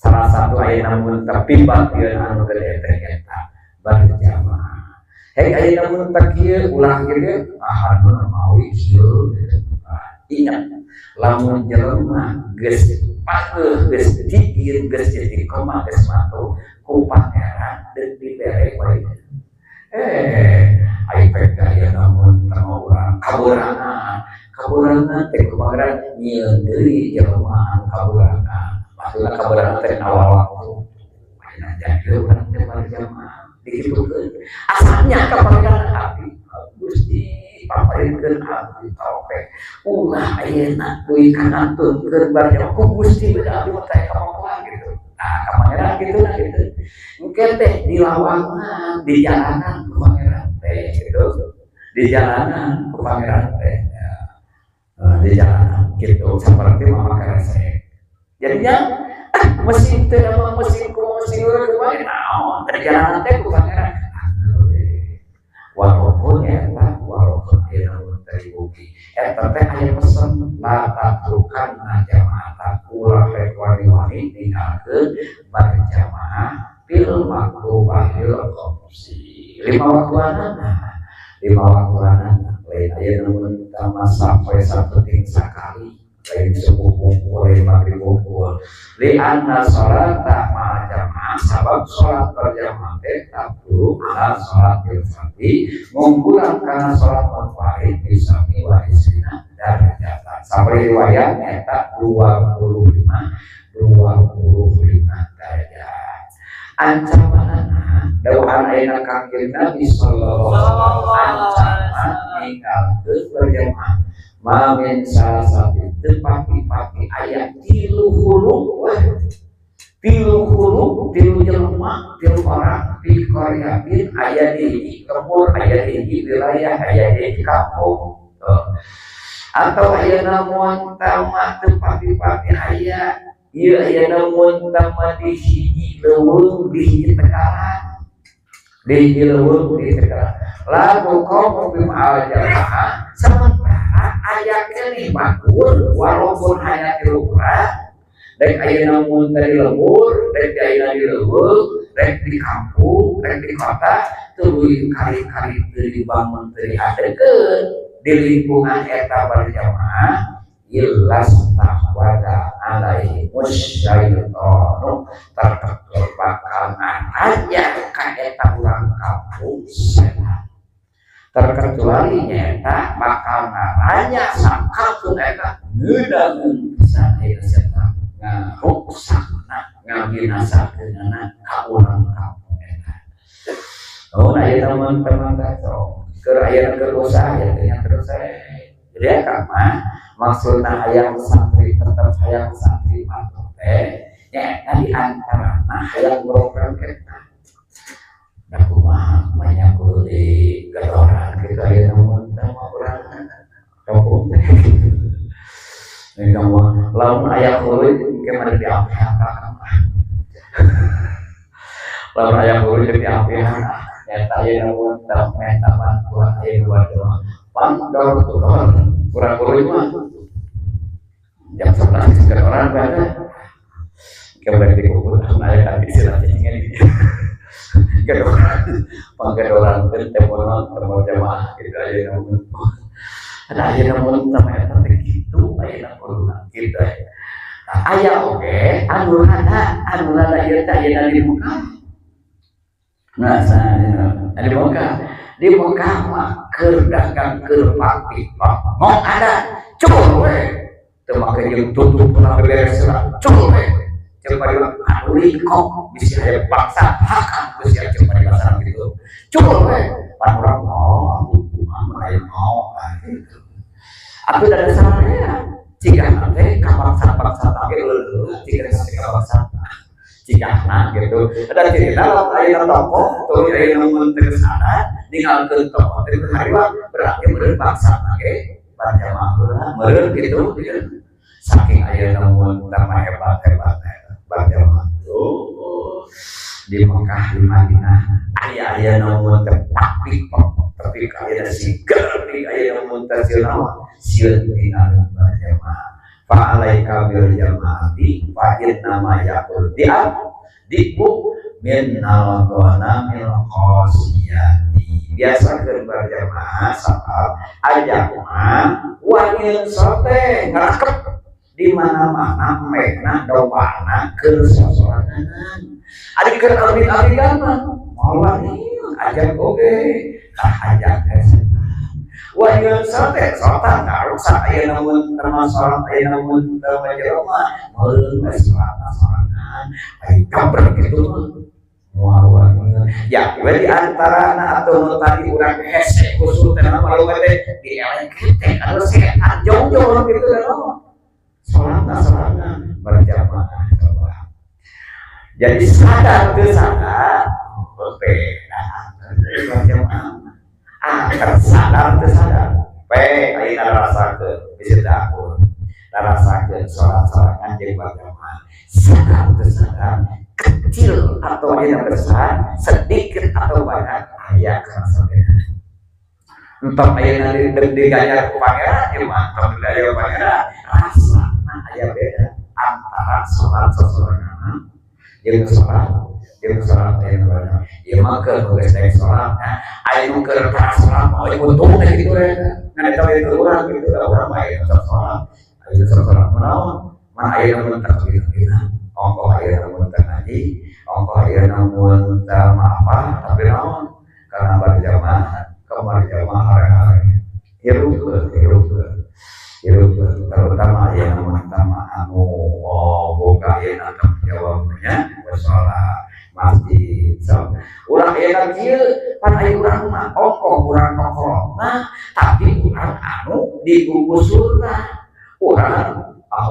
Salah satu ayeuna mun teu pibageun anu gede teh eta berjamaah. Hei ayeuna mun teu kieu ulah kieu ah anu mawi kieu. Ingat lamun jelema geus pangeuh geus dikir geus istiqomah geus matu ku pangeran deuk dibere wae. Ai pek ayeuna mun teu urang kaburangan, kaburangan teh ku pangeran nyieun deui jelema anu kaburangan. Maksudna kaburangan teh awal waktu. Ayeuna jadi urang teh berjamaah. Dikitukeun asalnya ka Pangeran abdi Gusti paparinkeun abdi taufik ulah ayeuna deui kanantunkeun barjamaah ku Gusti beda abdi mah teh kamakuan gitu. Nah, ka Pangeran kitu nah gitu. Engke teh di lawangan, di jalanan ku Pangeran teh gitu. Di jalanan ku Pangeran teh. Ya. Di jalanan gitu seperti mama keresek. Jadinya mesin teh mah mesin ku mesin urang kumaha naon di jalanan teh ku Pangeran. Walaupun eta walaupun ayeuna teh bumi eta teh aya pesen la tatrukanna jamaah ulah rek wani-wani ninggalkeun berjamaah fil maktubahil khamsi lima waktuanana lima waktuanana lain ayeuna mun tama sampai sapenting sakali lain subuh kumpul lain maghrib kumpul li anna sholata ma'al jamaah sabab sholat berjamaah teh tabdu ala sholatil fardhi ngunggulan kana sholat munfarid bisami wa isrina darajatan sampai riwayat eta 25 derajat ancamanana dawuhan ayeuna Kangjeng Nabi sallallahu alaihi wasallam ancaman ninggalkeun berjamaah ma min salah satu tepati-pati aya tilu huruf wah tilu huruf tilu jelema tilu orang di qaryatin aya di hiji lembur aya di hiji wilayah aya di hiji kampung atau aya namun tama tepati-pati aya ieu aya namun tama di hiji leuweung di hiji tegalan di hiji leuweung di tegalan lagu kaum bim al jamaah sementara aya keneh batur walaupun hanya tilu urang rek ayeuna mun teh di lembur rek ayeuna di leuweung rek di kampung rek di kota tuluy kali-kali teu dibangun teu diadekeun di lingkungan eta berjamaah ilas tahwada alaihi musyaitonu terketul bakal ngaranya ka eta urang kampung setan terkecuali nyata bakal ngaranya sakampung eta ngeudangeun pisan eta setan ngaruksakna ngabinasakeunana ka urang kampung eta. Oh, nah ya teman-teman teh keur aya keur usaha ya teh terus saya. Jadi ya mah maksudna hayang santri tetep hayang santri patuh teh nya di antarana hayang program eta. Da kumaha banyak kudu di gedoran gitu aya namun teh mah urang kampung teh. Ini kamu lamun aya kudu engke mah diampehan mah. Lamun aya kudu diampehan nyata aya namun teh meta bantuan aya dua doang. Pan dor tukar kurang kudu mah. Jam 11 gedoran bae. Kemudian dikubur aya tadi istilah cicingnya di gedoran panggedoran teh temu jamaah gitu aya namun ada aya namun teh eta teh kitu aya kudu kitu aya oge anu rada ieu teh ayeuna di Mekah. Nah, di Mekah mah keur dagang keur pati mau ada cukup we teu make jeung tutup pernah beres lah cukup we jeung bari anu kok bisi aya bangsa hakan ku sia jeung bari basana gitu cukup we pan urang mau kumaha aya mau gitu atuh da dasarna cigahna teh ka bangsa-bangsa teh leuleut cigahna ka bangsa cigahna gitu ada cerita lamun aya tokoh tuh aya mun teu sana ninggalkeun tokoh teh hariwang berarti meureun bangsa ge berjamaah heula meureun gitu saking aya mun tama hebat-hebat berjamaah tuh di Mekah di Madinah aya aya namun teh pati tapi aya siger aya namun teh sieun sieun tinggal berjamaah fa alaika bil jamaati fa inna ma yaqul di'ab dibu min al ghanamil qasiyati biasa keur berjamaah sabab ajak mah wangil sote ngarakep di mana-mana mehna dombana keur sosorangan ari keur abid-abidan mah moal ajak oge tah ajak teh wangil sote sotan rusak aya namun termasuk aya namun teu jelema meureun we salat sorangan ai kabar kitu mah Moal wani. Ya, we di antarana atau nu tadi urang hese khusyuk teh malu teh dielengkeun teh anu setan jauh-jauh gitu da naon. Salatna sorangan berjamaah coba. Jadi sadar teu sadar beda berjamaah. Ah, sadar teu sadar. Pe ayeuna rasakeun bisa akur. Rasakeun salat sorangan jeung berjamaah. Sadar teu sadar, kecil atau yang besar, sedikit atau banyak, aya kerasa beda. Entong ayeuna diganjar ku Pangeran, ieu mah entong diganjar ku Pangeran, rasa aya beda antara salat sosorangan jeung salat aya banyak. Ieu mah keur nu geus daek salat, aya nu keur tara salat mah euy untung kitu we. Ngan eta we urang kitu da urang mah aya salat. Aya salat mah naon? Mana aya nu takbir. Ongkoh aya nu teu ngaji, ongkoh aya nu teu apa, tapi naon? Karena berjamaah, kamar jamaah hare-hare. Hirupkeun, hirupkeun. Hirupkeun, terutama aya nu tama anu oh boga ayeuna tanggung jawabnya salat masjid. So, urang ayeuna kieu pan aya urang mah ongkoh urang kokolotna, tapi urang anu digugusurna. Urang ah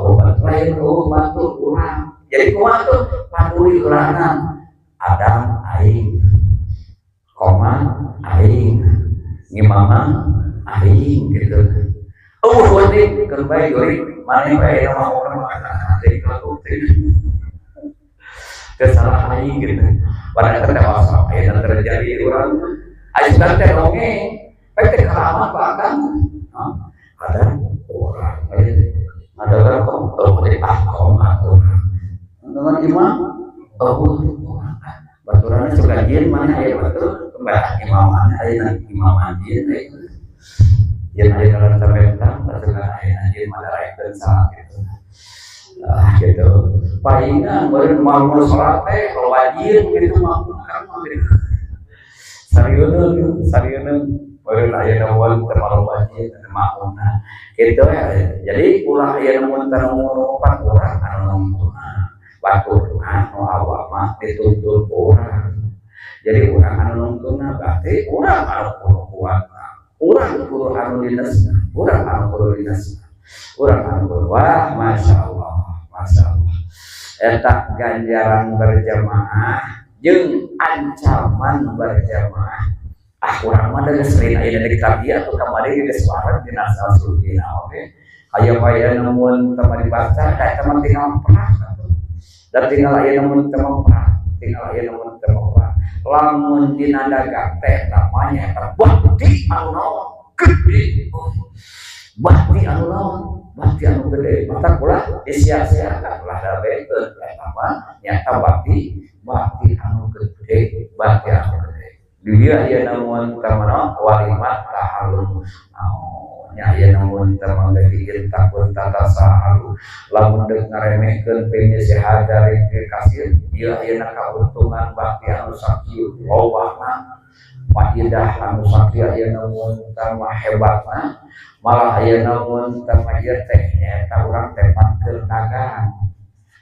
lain eueuh batur urang. Jadi kumaha tuh paduli heulana Adam aing, koma aing, ngimamah aing gitu. Oh, penting keur bae jurig maneh bae mah urang mah teh teh. Kesalahan aing gitu. Pada eta teh masa ayeuna terjadi urang aing teh dongeng, bae teh keramat bahkan. Ada orang ada orang kok oh ah koma urang. Dengan imam oh baturanna suka jieun mana aya batur kembali imaman aya imaman jieun aya aya dalam tabentang baturan aya jieun madaraikeun salat gitu. Ah gitu. Palingan meureun mau salat teh kalau wajib gitu mah kan gitu. Sarieun sarieun meureun aya nu teu malu wajib mauna gitu ya. Jadi ulah aya nu teu pan urang anu nungtuna. Batur anu awak mah dituntut urang. Jadi urang anu nungtuna berarti urang anu kudu kuat. Urang kudu anu dinesna, urang anu kudu dinesna. Urang anu kudu wah masya Allah, masya Allah. Eta ganjaran berjamaah jeung ancaman berjamaah. Ah urang mah da geus sering aya di kitab ieu atuh kamari geus wareg dina salah oge. Aya-aya namun teu dibaca da eta mah tinggal perah. Dan tinggal aya namun teu perah, tinggal aya namun teu perah. Lamun dina dagang teh namanya eta bakti anu naon gede. Bakti anu naon? Bakti anu gede. Mata ulah disia-siakan ulah da beunteun eta mah nyata bakti, bakti anu gede, bakti anu gede. Di dieu aya namun teu walimat tahalum. Nya aya namun teu mangga takun tata sahalu lamun deuk ngaremehkeun pemisi hadari kasir ieu ayeuna kauntungan bakti anu sakieu lobana faidah anu sakieu aya namun teu hebatna malah aya namun teu ieu teh nyaeta urang teh pan keur dagang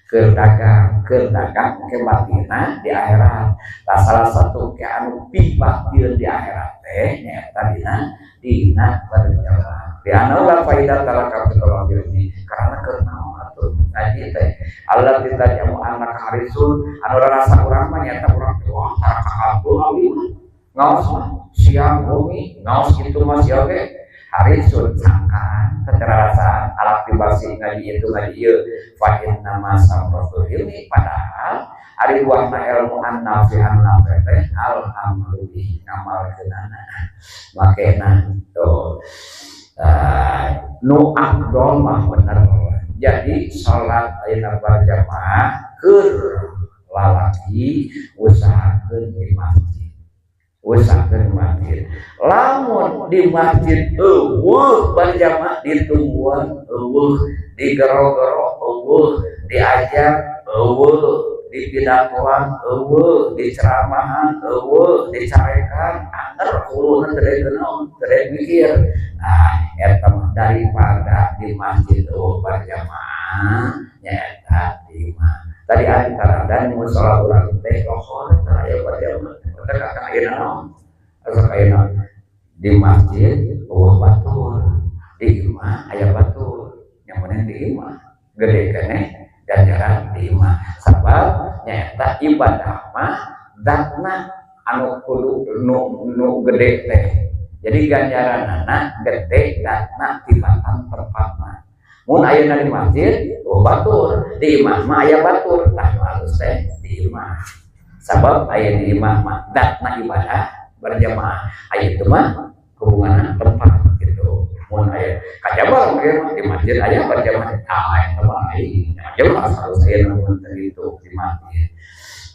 keur dagang keur dagang ke batina di akhirat. Tah salah satu ke anu pibaktir di akhirat teh nyaeta dina dina berjamaah. Di anu la faidah talaka fil ilmi karena keur naon atuh ngaji teh Allah ditanya anak harisun anu rasa urang mah nyaeta urang teh wah tara kakabul abdi mah ngaos mah siang bumi ngaos kitu mah sia oge harisun sangkaan keterasaan alat dibasi ngaji itu ngaji ieu fa inna ma samratul ilmi padahal ari buahna ilmu an-nafi an-nafi teh al amalu bihi ngamalkeunana makena tuh nu afdol mah bener. Jadi salat ayeuna berjamaah keur lalaki usahakeun di masjid. Usahakeun di masjid. Lamun di masjid eueuh berjamaah ditungguan eueuh, digero-gero eueuh, diajar eueuh, dipidatoan eueuh, diceramahan eueuh, dicarekan anger huluna teu daek naon, teu daek mikir. Nah, eta mah daripada di masjid eueuh berjamaah nyaeta di imah. Tadi antara dan musola urang teh lohor teh aya Di masjid euweuh batur, di imah aya batur. Yang penting di imah gede keneh ganjaran di imah, sabab nyaeta ibadah mah zatna anu kudu nu, nu gede teh. Jadi ganjaranana gede zatna tibatan tempatna. Mun ayeuna di masjid oh batur, di imah mah aya batur. Tah, halus teh di imah, sabab aya di imah mah zatna ibadah berjamaah, aya itu mah hubungan tempat gitu. Mun aya kajaba mungkin di masjid aya berjamaah, ah eta mah jelas harus aya namun itu di masjid.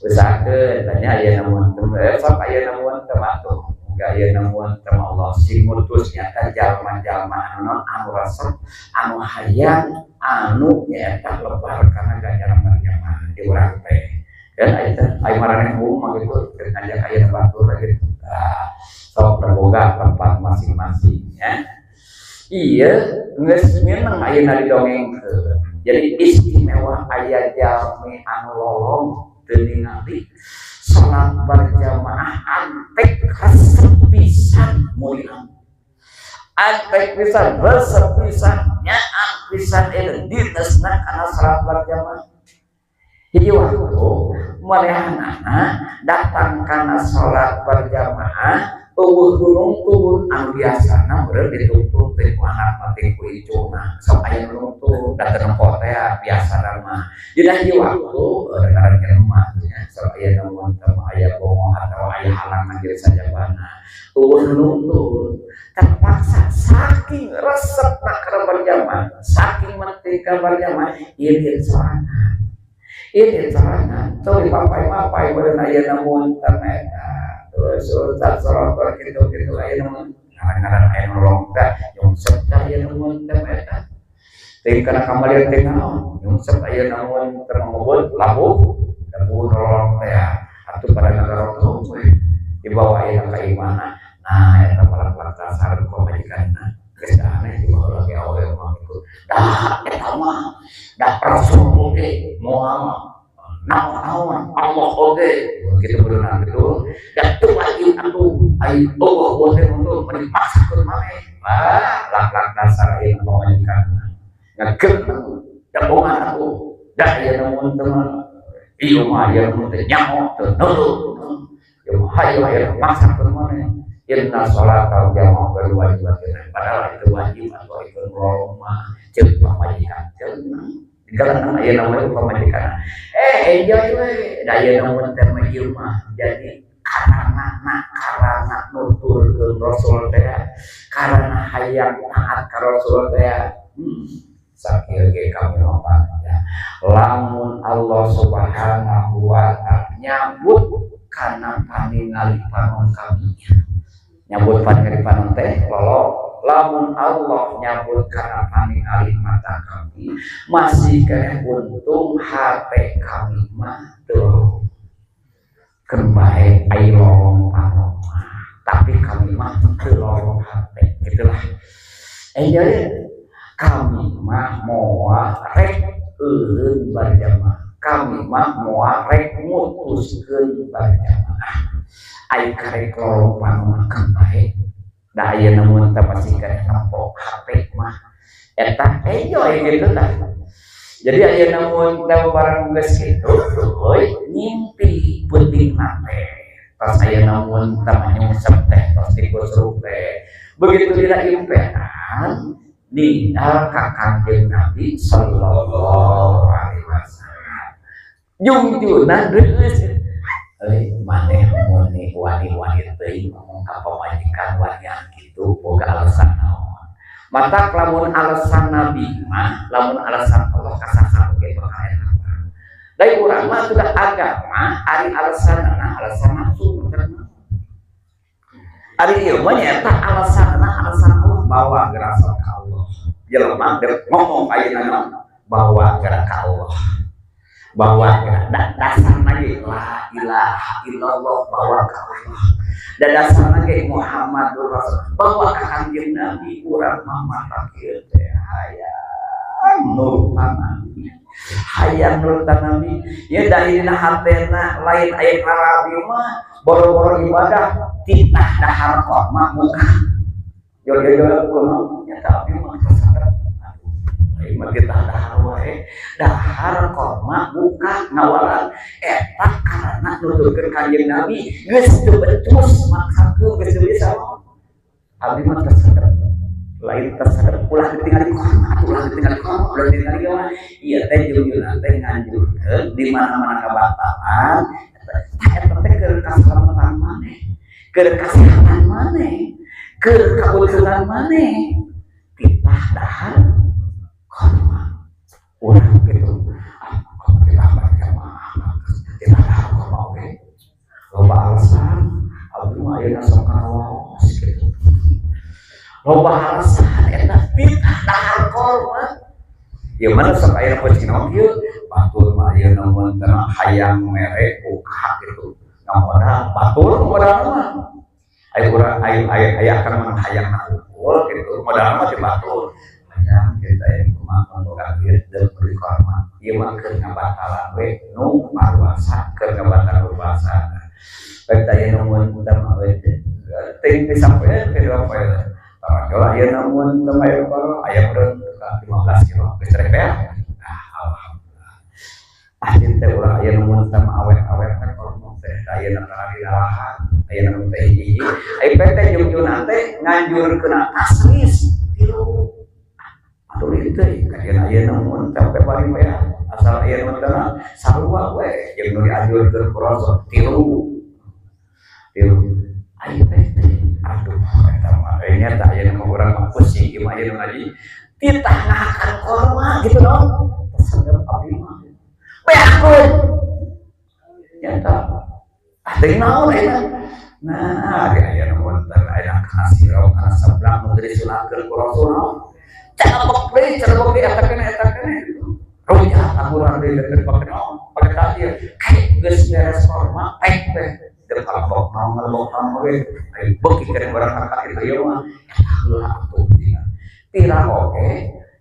Usahakeun tanya aya namun teu sok aya namun teu atuh. Muga aya namun teu Allah sing ngutus nyata jalma-jalma anu anu resep, anu hayang, anu nyaeta lebar karena ganjaran berjamaah di urang teh. Kan aya teh aya maraneh mah gitu keur ngajak aya batur gitu. Nah, sok berboga tempat masing-masing ya. Iya, geus mineng ayeuna didongengkeun. Jadi istimewa aya jalmi anu lolong teu ningali salat berjamaah, antek resep pisan mulian. Antek pisan, resep pisan, nyaang pisan eta dinesna kana salat berjamaah. Hiji waktu manehanana datang kana salat berjamaah euweuh nuntun, anu biasana meureun dituntun teh ku anak mah teh ku icuna, sok aya nuntun da teu nempo teh biasana mah. Dina hiji waktu ngaran jelema nya sok aya namun teh aya bongo atau aya halangan diri sajabana, euweuh nuntun, terpaksa saking resepna kana berjamaah, saking penting berjamaah, ieu sorangan, ieu sorangan tuh dipapai-papai meureun aya namun teh eta. Terus ustaz sorot gitu gitu, aya namun ngaran-ngaran aya nolong teh nyungsep teh aya namun teh eta teh kana kamari teh naon nyungsep aya namun teh ngobot labuh labuh nolong teh atuh pada ngagarot we dibawa aya ka imahna. Nah, eta malah dasar pamajikanna geus aneh dibawa lagi awewe mah gitu dah eta mah dah Rasul oge moal naon-naon, Allah oge gitu beunang gitu da teu wajib atuh ai Allah teh untuk dipaksakeun maneh. Ah, lak-lak dasar ieu pamajikan ngagem dabongan atuh da ieu namun teh ieu mah ieu mun teh nyaho teu nurut ieu mah hayu hayu maksakeun maneh. Inna sholata jamaah berwajib, padahal itu wajib atau itu mah ceuk pamajikan ceuk jalan aya namanya pamajikan enjoy we da aya namun teh mah ieu mah. Jadi karena nuturkeun Rasul teh, karena hayang taat ka Rasul teh, sakieu ge kami mah ya lamun Allah Subhanahu wa ta'ala nyabut kana paningali panon kami, nyabut paningali panon teh lolo, lamun Allah nyabut karena paningali mata kami masih kena untung hati kami mah tuh keun bae ai lolong panon mah, tapi kami mah teu lolong hati gitulah. Jadi kami mah moal rek eureun berjamaah, kami mah moal rek mutuskeun berjamaah, ai karek lolong panon mah keun bae da ayeuna mun teh masih keneh nempo HP mah eta enjoy gitu tah. Jadi ayeuna mun teh barang geus kitu euy ngimpi peuting teh pas ayeuna mun teh nyungsep teh tos dikusruk teh begitu dina impean ninggal ka Kangjeng Nabi sallallahu alaihi wasallam jungjunan geus euy maneh muni wani-wani teuing ngomong ka pamajikan wanian kitu boga alasan naon. Matak lamun alasan Nabi mah, lamun alasan Allah kasasar oge bakal eta. Dari urang mah sudah agama ari alasanna alasan nafsu. Ari ieu mah nyaeta alasanna alasan Allah, bawa gerasa ka Allah. Jelema ngomong ayeuna bawa gerak ka Allah, bawa gerak dasar lagi la ilaha illallah bawa ka Allah dan dasar lagi Muhammadur Rasul bawa ka Kangjeng Nabi. Urang mah mata kieu teh hayang nurutan Nabi, hayang nurutan Nabi ya dari dina hatena lain aya karabi mah boro-boro ibadah titah dahar mah muka. Jol-jol kuno nya tapi mah tersadar. Aduh, mah kita dahar wae. Dahar korma buka ngawalan eta karena nuturkeun Kanjeng Nabi geus teu becus maksakeun, geus teu bisa. Abdi mah tersadar, lain tersadar ulah ditinggali korma, ulah ditinggali korma, ulah ditinggali korma. Ieu teh junjungan teh nganjurkeun di mana-mana kabatalan eta teh keur kasalamatan maneh, keur kasehatan maneh, keur kautuhan maneh, titah dahar korma. Urang gitu, ah, titah baca mah, titah dahar korma oge loba alasan. Abdi mah ayeuna sok karaos gitu, loba alasan. Eta titah dahar korma. Ya mana sok aya posisi naon ieu, batur mah ayeuna mun teu hayang mere buka gitu, ngamodal batur, modal mah aya urang aya aya aya kan mah hayang unggul gitu, modal mah ti batur. Hayang kita yang kumaha boga duit deuk beli korma. Ieu mah keur ngabatalan we nu paruasa, keur ngabatalan puasa. Baik, teh ayeuna mun teu mah we teuing teh sampai teh dua poe. Tara ayeuna mun teu aya korma, aya meureun 15 kilo geus rek. Ah, alhamdulillah. Ah, teh urang ayeuna mun teu awet-awet teh korma teh ayeuna tara didalahan, ayeuna mun teh hiji. Ai teh jungjungan teh nganjurkeun taslis tilu. Aduh, itu kajian ayeuna mun teh bari we asal ayeuna mun teh sarua we jeung nu dianjurkeun ku Rasul tilu. Tilu. Ai teh, aduh, eta mah nya tah ayeuna mah urang mah pusing ieu mah ayeuna ngaji titah ngahakan korma gitu dong. Tersadar abdi mah beakeun nyata. Ah, deui naon eta? Nah, di ayeuna mun teh aya kana sirop, kana seblak nu disunahkeun ku Rasul naon, celebek deui, celebek deui, eta keneh, eta keneh rujak angguran deui teh pake naon, pake takjil. Kayak geus beres korma pek teh deuk kalebok naon, ngalebok naon oge aya beuki keneh urang ka kitu. Ieu mah eta heula atuh tira oge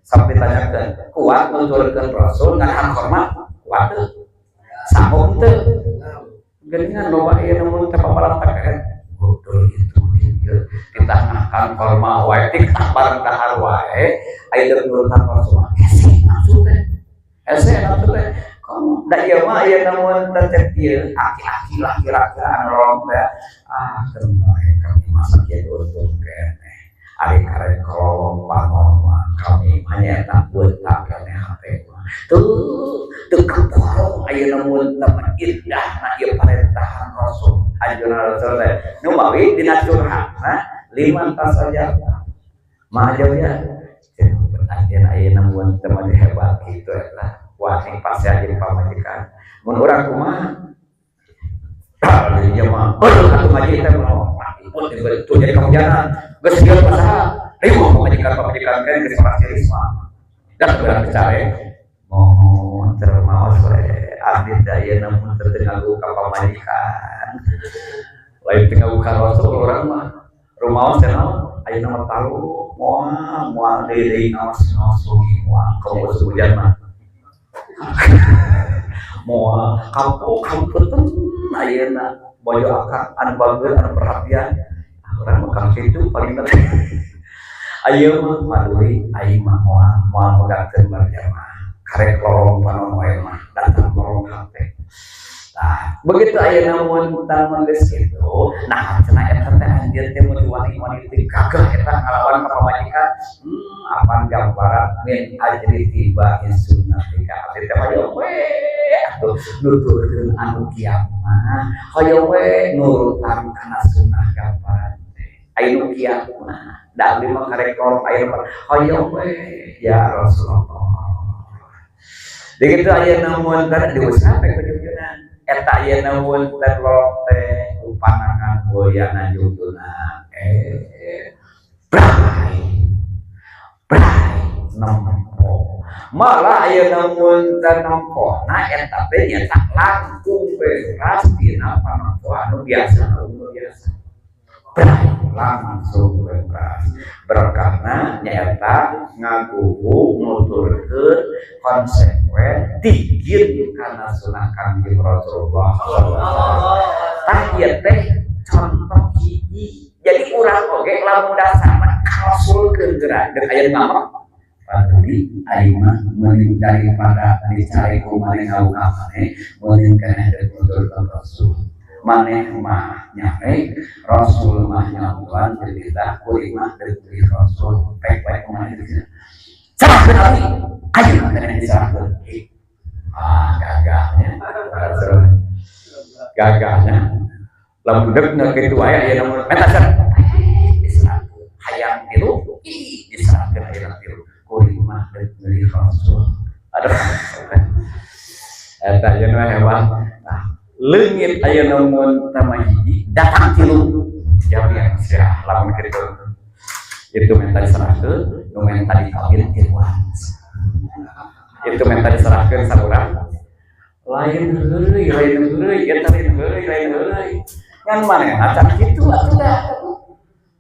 sampai tanyakeun kuat nuturkeun Rasul ngadahan korma, kuat teu, sanggup teu? Geuningan loba ieu mun teh papalantak kan betul itu ditahkan korma wae, titah bareng dahar wae, aya deuk nurutan Rasul hese nafsu teh, hese nafsu teh. Komo da ieu mah ieu mun teh cek ieu aki-aki lah kira-kira anu lolong teh, ah, keur bae kami masak ieu untung keneh, ari karek kolong panon mah kami mah nyaeta beunta keneh hate mah tuh teu kaporong. Ayeuna mun teh indahna ieu parentahan Rasul, anjuran Rasul teh nu mawi dina curhatna liman tasajaba mah jauh ya. Anjeun ayeuna mun teh mah hebat kitu, eta wani pasti anjeun pamajikan. Mun urang kumaha? Di mah aduh atuh ngaji teh mah pun itu jadi kamujanan geus ieu pasaha riweuh pamajikan, pamajikan kan geus pasti risma dan urang dicare mau termaos we. Abdi teh ayeuna mun teu ngagu ka pamajikan, lain teu ngagu ka Rasul, urang mah rumaos teh naon ayeuna mah talu moal moal deui deui ngaos ngaos wengi moal kamu hujan mah moal kampung kampunten ayeuna bojo akang anu bager, anu perhatian. Urang mah kang kitu paling teh ayeuna mah paduli aing mah moal moal megatkeun berjamaah, karek lorong panon wae mah datang lorong hate. Nah, begitu ayeuna mun tah geus kitu, nah cenah eta teh anjeun teh mun wani-wani teh gagah eta ngalawan ka pamajikan, apan gambaran min ajli ittibai sunnatika. Abdi teh hoyong we atuh nuturkeun anu kiat mah, hoyong we nurutan kana sunnah gambaran teh. Aya nu kiat mah, da abdi mah karek lorong ayeuna hoyong we ya Rasulullah. Begitu ayeuna mun teh diusaha teh kujujunan. Eta ayeuna mun teh lorong teh upanangan goyana jungjungan bray bray nempo, malah ayeuna mun teh nempona eta teh nyata langkung beras dina panempo anu biasa, anu biasa, bray langsung bebas berkahna nyata ngagugu nuturkeun konsekuen tigin kana sunah Kanjeng Rasulullah. Tah, ieu teh contoh hiji. Jadi urang oge lamun dasarna ka Rasul keur geura deuk aya nama Patudi aing mah mending daripada dicari ku maneh ngau ka maneh mending keneh deuk nuturkeun Rasul. Maneh mah nyarek, Rasul mah nyampuan dititah kuring mah deuk Rasul pek bae kumaha kitu. Serahkeun abdi, ayeuna keneh diserahkeun. Ah, gagahnya. Rasul. Gagahnya. Lamun deukna kitu aya ayeuna mun meta ser. Diserahkeun. Hayang tilu, diserahkeun ayeuna tilu. Kuring mah deuk meuli Rasul. Aduh. Eta ayeuna hebat. Nah, leungit ayeuna mun tama hiji datang tilu. Jamiah sia lamun kitu. Itu menta diserahkeun, nu menta dikawin tiluan. Itu menta diserahkeun saurang. Lain heureuy, lain heureuy, eta lain heureuy, lain heureuy. Ngan manehna can kitu atuh da.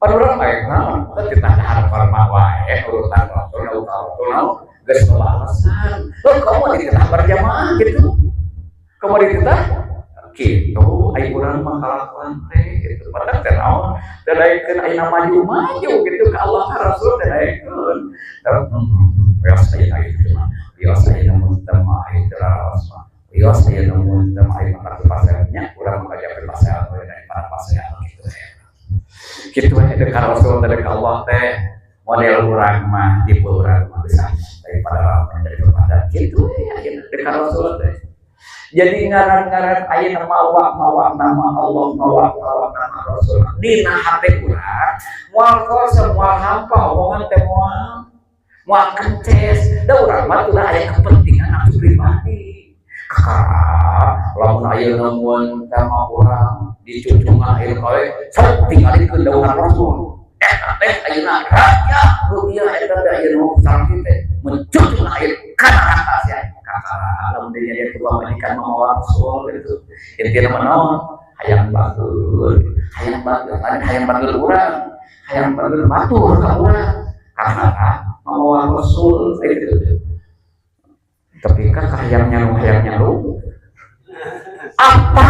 Pan urang mah naon, teu titah dahar korma wae urutan Rasul nu ka Rasul naon geus loba alasan. Heuh kamu dititah berjamaah gitu. Kamu dititah kitu ai urang mah kalakuan teh gitu. Padahal teh naon, teh daekeun ayeuna maju-maju gitu ka Allah ka Rasul teh daekeun. Wios ayeuna kitu mah. Wios ayeuna mun teu mah ieu teu raraos mah. Wios ayeuna mun teu mah ieu mah paseannya urang mah kajape pasean we daripada pasean gitu. Kitu we deuk ka Rasul teh deuk ka Allah teh model urang mah tipe urang mah bisa daripada rame daripada kitu we ayeuna deuk ka Rasul teh. Jadi ngaran-ngaran ayeuna mawa-mawa nama Allah, mawa-mawa nama Rasul. Dina hate urang moal kosong, moal hampa omongan teh moal. Moal kences. Da urang mah tuh aya kepentingan nafsu pribadi. Kakara lamun ayeuna mun teh mah urang dicucungan ieu kawe sok tingalikeun dawuhan Rasul. Eta teh ayeuna raja dunia eta teh ayeuna sareng teh mencucung air kana neraka sia. Kakara lamun dia jadi tua majikan mamawa Rasul gitu. Intina mah naon? Hayang bagus, hayang bagus, lain hayang bagus urang, hayang bagus batur ka urang. Kakara mamawa Rasul gitu. Tapi kan hayang nyalung hayang nyalung. Apa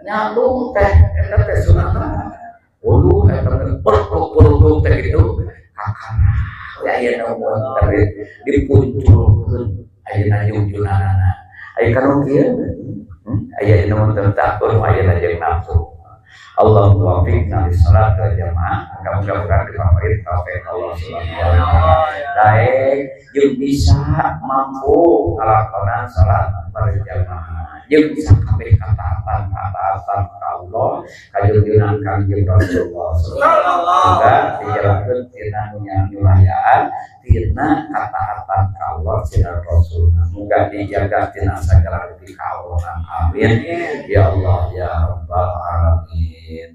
nyalung teh eta teh sunatna. Waduh eta teh peluk-peluk teh gitu. Kakara we ayeuna mun teh dipunculkeun ayeuna jungjunanana. Aya kanu kieu aya ayeuna mun teu takut ayeuna jeung nafsu. Allahumma waffiqna lis salat wal jamaah. Mudah-mudahan urang dipaparin taufik Allah subhanahu wa taala. Daek jeung bisa mampu ngalakonan salat berjamaah. Jeung bisa kabeh kataatan kataatan ka Allah, kajungjunan Kangjeng Rasulullah sallallahu alaihi wasallam. Dijalankeun tina nu nyulayaan, tina kataatan ka Allah tina Rasul. Muga dijaga tina sagala rupi kaawatan. Amin. Ya Allah ya